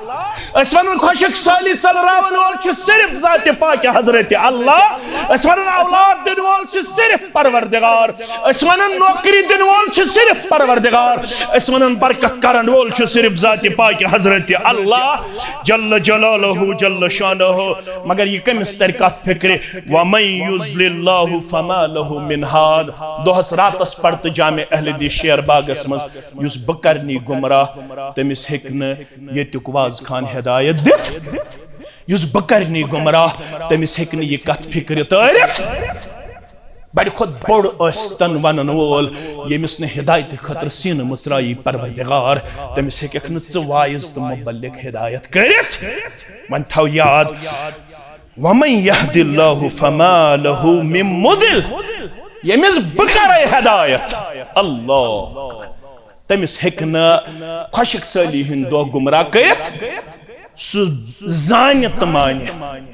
أسۍ ونان خۄشک سٲلی ژلراون وول چھُ صرف ذات پاک حضرت اللہ۔ أسۍ ونان اولاد دِنہٕ وول چھُ صرف پروردگار۔ أسۍ ونان نوکری دِنہٕ وول چھُ صرف پروردگار۔ أسۍ ونان برکت کرن وول چھُ صرف ذات پاک حضرت اللہ جل جلالہ جل شانہ۔ مگر یہِ کٔمِس ترِ کتھ فکرِ؟ وَمَن یُضْلِلِ اللَّهُ فَمَا لَهُ مِنْ هَادٍ۔ دۄہس راتس پرتہٕ جامع اہل حدیث شیر باغس منٛز، یُس بہٕ کرنی گمراہ، تٔمِس ہیٚکہِ نہٕ ییٚتیُک وازٕ خان ہدایت دِتھ۔ یُس بہٕ کرنی گمراہ، تٔمِس ہیٚکہِ نہٕ یہِ کتھ فکرِ تٲرِتھ۔ بڑِ کھۄتہٕ بوٚڑ ٲسۍ تن ونن وول، ییٚمِس نہٕ ہدایتہٕ خٲطرٕ سینہٕ مُژرایی پروردگار، تٔمِس ہیٚککھ نہٕ ژٕ واعظ تہٕ مبلغ ہدایت کٔرِتھ۔ وۄنۍ تھاو یاد، وَمَن یَہْدِ اللَّهُ فَمَا لَهُ مِن مُضِلٍّ۔ ییٚمِس بہٕ کرے ہدایت، اللہ، تٔمِس ہیٚکہِ نہٕ خۄشک سٲلی ہُنٛد دۄہ گمراہ کٔرِتھ۔ سُہ زانہِ تہٕ مانہِ۔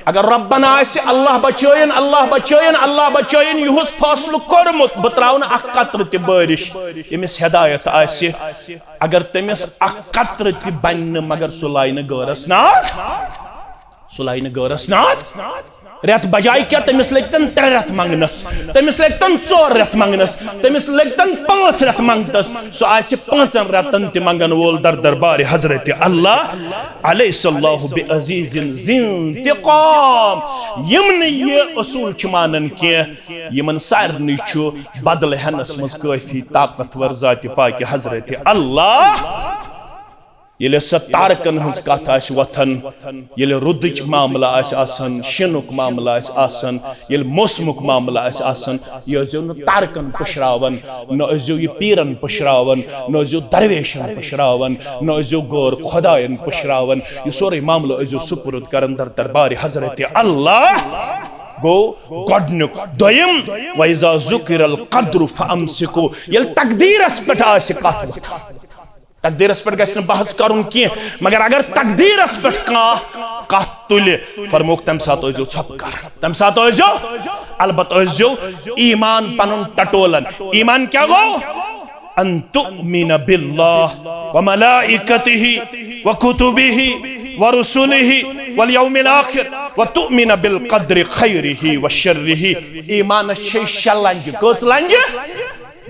اگر رۄبن آسہِ اللہ بچٲیِن، اللہ بچٲیِن، اللہ بچٲیِن، یِہُس فٲصلہٕ کوٚرمُت، بہٕ ترٛاوٕ نہٕ اکھ قطرٕ تہِ بٲرِش۔ ییٚمِس ہدایت آسہِ، اگر تٔمِس اکھ قطرٕ تہِ بنہِ نہٕ، مگر سُہ لاینہٕ غٲرس ناد۔ سُہ لاینہٕ غٲرس ناد۔ رٮ۪تھ بجایہِ کیٛاہ، تٔمِس لٔگۍتن ترٛےٚ رٮ۪تھ منٛگنس، تٔمِس لٔگۍتن ژور رٮ۪تھ منٛگنس، تٔمِس لٔگۍتن پانٛژھ رٮ۪تھ منٛگنس۔ سُہ آسہِ پانٛژن رٮ۪تن تہِ منٛگن وول در دربارِ حضرت اللہ۔ الیس اللہ بعزیز ذی انتقام۔ یِم نہٕ یہِ اصوٗل چھِ مانان کینٛہہ، یِمن سارنٕے چھُ بدلہٕ ہٮ۪نس منٛز کٲفی طاقتور ذاتِ پاک حضرت اللہ۔ ییٚلہِ ہسا تارکن ہٕنٛز کتھ آسہِ وۄتھان، ییٚلہِ روٗدٕچ معاملہٕ آسہِ آسان، شیٖنُک معاملہٕ آسہِ آسان، ییٚلہِ موسمُک معاملہٕ آسہِ آسان، یہِ ٲسۍزیو نہٕ تارکن پُشراوان، نہ ٲسۍزیو یہِ پیٖرن پُشراوان، نہ ٲسۍزیو درویشن پُشراوان، نہ ٲسۍزیو غٲر خۄداین پُشراوان۔ یہِ سورُے معاملہٕ ٲسۍزیو سپرد کران در دربارِ حضرت اللہ۔ گوٚو گۄڈٕنیُک۔ دوٚیِم، وَإِذَا ذُكِرَ الْقَدْرُ فَأَمْسِكُوا، ییٚلہِ تقدیٖرس پٮ۪ٹھ آسہِ کتھ وۄتھان، تقدیٖرس پٮ۪ٹھ گژھِ نہٕ بحث کرُن کینٛہہ، مگر اگر تقدیٖرس پٮ۪ٹھ کانٛہہ کتھ تُلہِ، فرمووُکھ، تمہِ ساتہٕ ٲسۍزیو ژھۄپہٕ کران، تمہِ ساتہٕ ٲسۍزیو، البتہٕ ٲسۍزیو ایمان پنُن ٹٹولان۔ ایمان کیٛاہ گوٚو؟ أَن تُؤْمِنَ بِاللَّهِ وَمَلَائِكَتِهِ وَكُتُبِهِ وَرُسُلِهِ وَالْيَوْمِ الْآخِرِ وَتُؤْمِنَ بِالْقَدْرِ خَيْرِهِ وَشَرِّهِ۔ ایمانس چھے شےٚ لنجہِ۔ کٔژ لنجہِ؟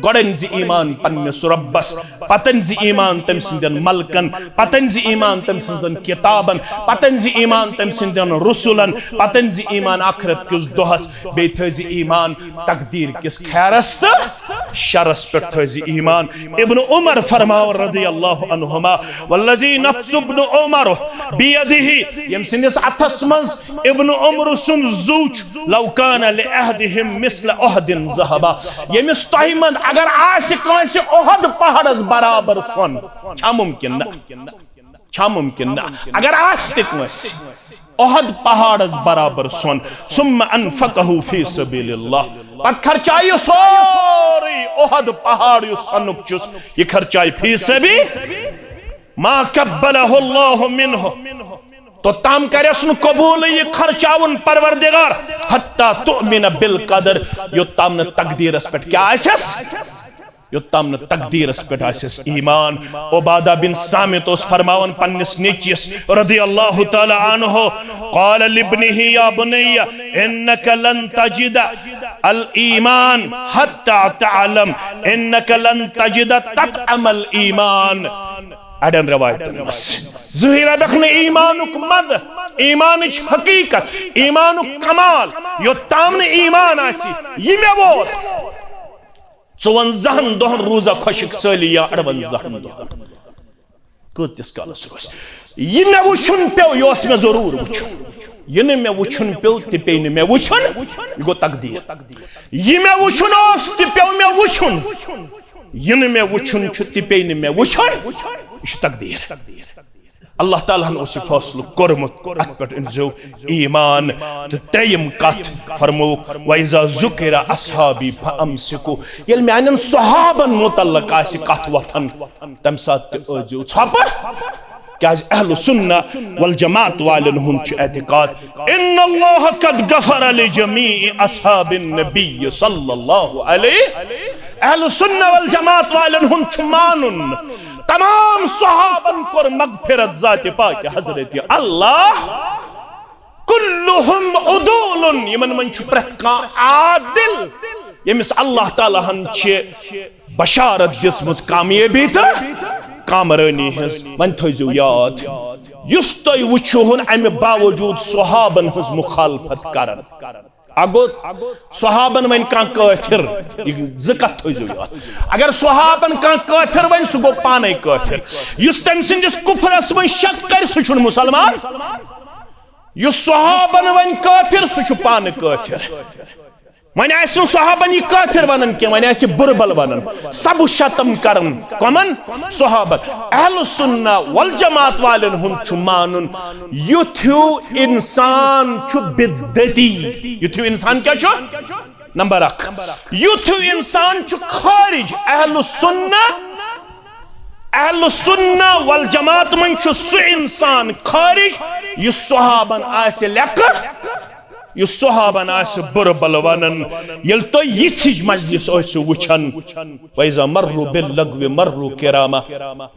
گۄڈٕ أنۍ زِ ایمان پننِس رۄبس، پتہٕ أنۍ زِ ایمان تٔمۍ سٕنٛدٮ۪ن ملکن، پتہٕ أنۍ زِ ایمان تٔمۍ سٕنٛزن کتابن، پتہٕ أنۍ زِ ایمان تٔمۍ سٕنٛدٮ۪ن رسولن، پتہٕ أنۍ زِ ایمان آخرت کِس دۄہس، بیٚیہِ تھٲے زِ ایمان تقدیٖر کِس خیرس تہٕ شرس پٮ۪ٹھ تھٲے زِ ایمان۔ ابن عمر فرماوان رضی اللہ عنہما، والذی نفس ابن عمر بیدہ، ییٚمۍ سٕنٛدِس اتھس منٛز ابن عمر سُنٛد زُو چھُ، لو کان لأحدہم مثل احد ذہبا، ییٚمِس تۄہہِ منٛز اگر آسہِ کٲنٛسہِ احد پہاڑس برابر سۄن، چھا ممکن؟ نہ۔ چھا ممکن؟ نہ۔ اگر آسہِ تہِ کٲنٛسہِ احد پہاڑس برابر سۄن، ثم انفقہ فی سبیل اللہ، پتہٕ خرچایہِ سورُے احد پہاڑ یُس سۄنُک چھُس، یہِ خرچایہِ فی سبیل، ما قبلہ اللہ منہ، توٚتام کرٮ۪س نہٕ قبول یہِ خرچاوُن پروردگار، حتی تؤمن بالقدر، یوٚتام نہٕ تقدیرس پٮ۪ٹھ کیٛاہ آسٮ۪س؟ یوٚتام نہٕ تقدیٖرس پٮ۪ٹھ آسٮ۪س ایمان۔ عبادہ بن صامت اوس فرماوان پننِس نیٚچوِس رضی اللہ تعالیٰ عنہ، قال لابنه یا بنی انک لن تجد الایمان حتی تعلم انک لن تجد تطعم الایمان۔ اڑٮ۪ن روایتن منٛز زٕہٕے لبکھ نہٕ ایمانُک مزٕ، ایمانٕچ حقیقت، ایمانُک کمال، یوٚتام نہٕ ایمان آسہِ۔ یہِ مےٚ ووت ژُوَنزاہن دۄہن روزا خۄشک سٲلی یا اَڑوَنزاہن دۄہن۔ کۭتِس کالس روزِ؟ یہِ مےٚ وٕچھُن پیوٚو، یہِ اوس مےٚ ضروٗر وٕچھُن۔ یہِ نہٕ مےٚ وٕچھُن پیوٚو، تہِ پیٚیہِ نہٕ مےٚ وٕچھُن، یہِ گوٚو تقدیٖر۔ یہِ مےٚ وٕچھُن اوس، تہِ پیوٚو مےٚ وٕچھُن۔ یہِ نہٕ مےٚ وٕچھُن چھُ، تہِ پیٚیہِ نہٕ مےٚ وٕچھُن، یہِ چھُ تقدیٖر۔ اللہ تعالیٰ ہن اوس یہِ فٲصلہٕ کوٚرمُت، اتھ پٮ۪ٹھ أنۍزیو ایمان۔ تہٕ ترٛیٚیِم کتھ فرمووُکھ، "وَإِذَا ذُكِرَ أَصْحَابِي فَأَمْسِكُوا"، ییٚلہِ میانٮ۪ن صحابن متعلق آسہِ کتھ وۄتھان، تمہِ ساتہٕ تہِ ٲسۍزیو ژھۄپہٕ۔ کیازِ اہل سنہ والجماعت والٮ۪ن ہُنٛد چھُ اعتقاد، "إِنَّ اللَّهَ قَدْ غَفَرَ لِجَمِيعِ أَصْحَابِ النَّبِيِّ صَلَّى اللَّهُ عَلَيْهِ"۔ اہل سنہ والجماعت والٮ۪ن ہُنٛد چھُ مانُن، تمام صحابن کوٚر مغفرت ذاتِ پاک حضرت اللہ۔ "كُلُّهُمْ عُدُولٌ"، یِمن منٛز چھُ پرٛٮ۪تھ کانٛہہ عادل، ییٚمِس اللہ تعالیٰ ہن چھِ بشارت دِژمٕژ کامیٲبی تہٕ کامرٲنی ہٕنٛز۔ وۄنۍ تھٲیزیو یاد، یُس تُہۍ وٕچھِوُن امہِ باوجوٗد صحابن ہٕنٛز مخالفت کران۔ اگو صحابن ونہِ کانٛہہ کٲفر، یہِ زٕ کتھ تھٲیزیو یاد۔ اگر صحابن کانٛہہ کٲفر ونہِ، سُہ گوٚو پانے کٲفر۔ یُس تٔمۍ سٕنٛدِس کفرس منٛز شک کرِ، سُہ چھُنہٕ مسلمان۔ یُس صحابن ونہِ کٲفر، سُہ چھُ پانہٕ کٲفر۔ وۄنۍ آسہِ نہٕ صحابن یہِ کٲفر ونان کینٛہہ، وۄنۍ آسہِ یہِ بُربل ونان، سب و شتم کران۔ کمن؟ صحابن۔ اہل سنہ والجماعت والٮ۪ن ہُنٛد چھُ مانُن، یُتھ ہیوٗ انسان چھُ بدعتی۔ یُتھ ہیوٗ انسان کیٛاہ چھُ؟ نمبر اکھ، یُتھ ہیوٗ انسان چھُ خارج۔ اہل سنہ، اہل سنہ والجماعت منٛز چھُ سُہ انسان خارج، یُس صحابن آسہِ لیکہٕ، یُس صحابن آسہِ بُرٕ بلہٕ ونان۔ ییٚلہِ تُہۍ یِژھٕج مجلس ٲسِو وٕچھان، "وَإِذَا مَرُّوا بِاللَّغْوِ مَرُّوا كِرَامًا"،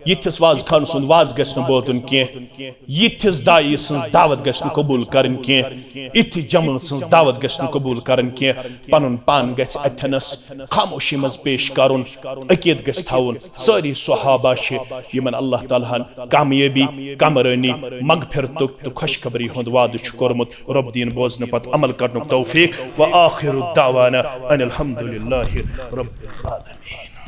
یِتھِس وازٕ خان سُنٛد وازٕ گژھِ نہٕ بوزُن کینٛہہ، یِتھِس داعی سٕنٛز دعوت گژھِ نہٕ قبول کرٕنۍ کینٛہہ، یِتھِس جمٲژ سٕنٛز دعوت گژھِ نہٕ قبول کرٕنۍ کینٛہہ۔ پنُن پان گژھِ اتھٮ۪نس خاموشی منٛز پیش کرُن، عقیدٕ گژھِ تھاوُن۔ سٲری صحابہ چھِ، یِمن اللہ تعالیٰ ہن کامیٲبی، کامرٲنی، مغفرتُک تہٕ خوشخبری ہُنٛد وعدٕ چھُ کوٚرمُت۔ رۄب دِیِن بوزنہٕ پتہٕ عمل کرنُک توفیق۔ وآخر دعوانا ان الحمد للہ رب العالمین۔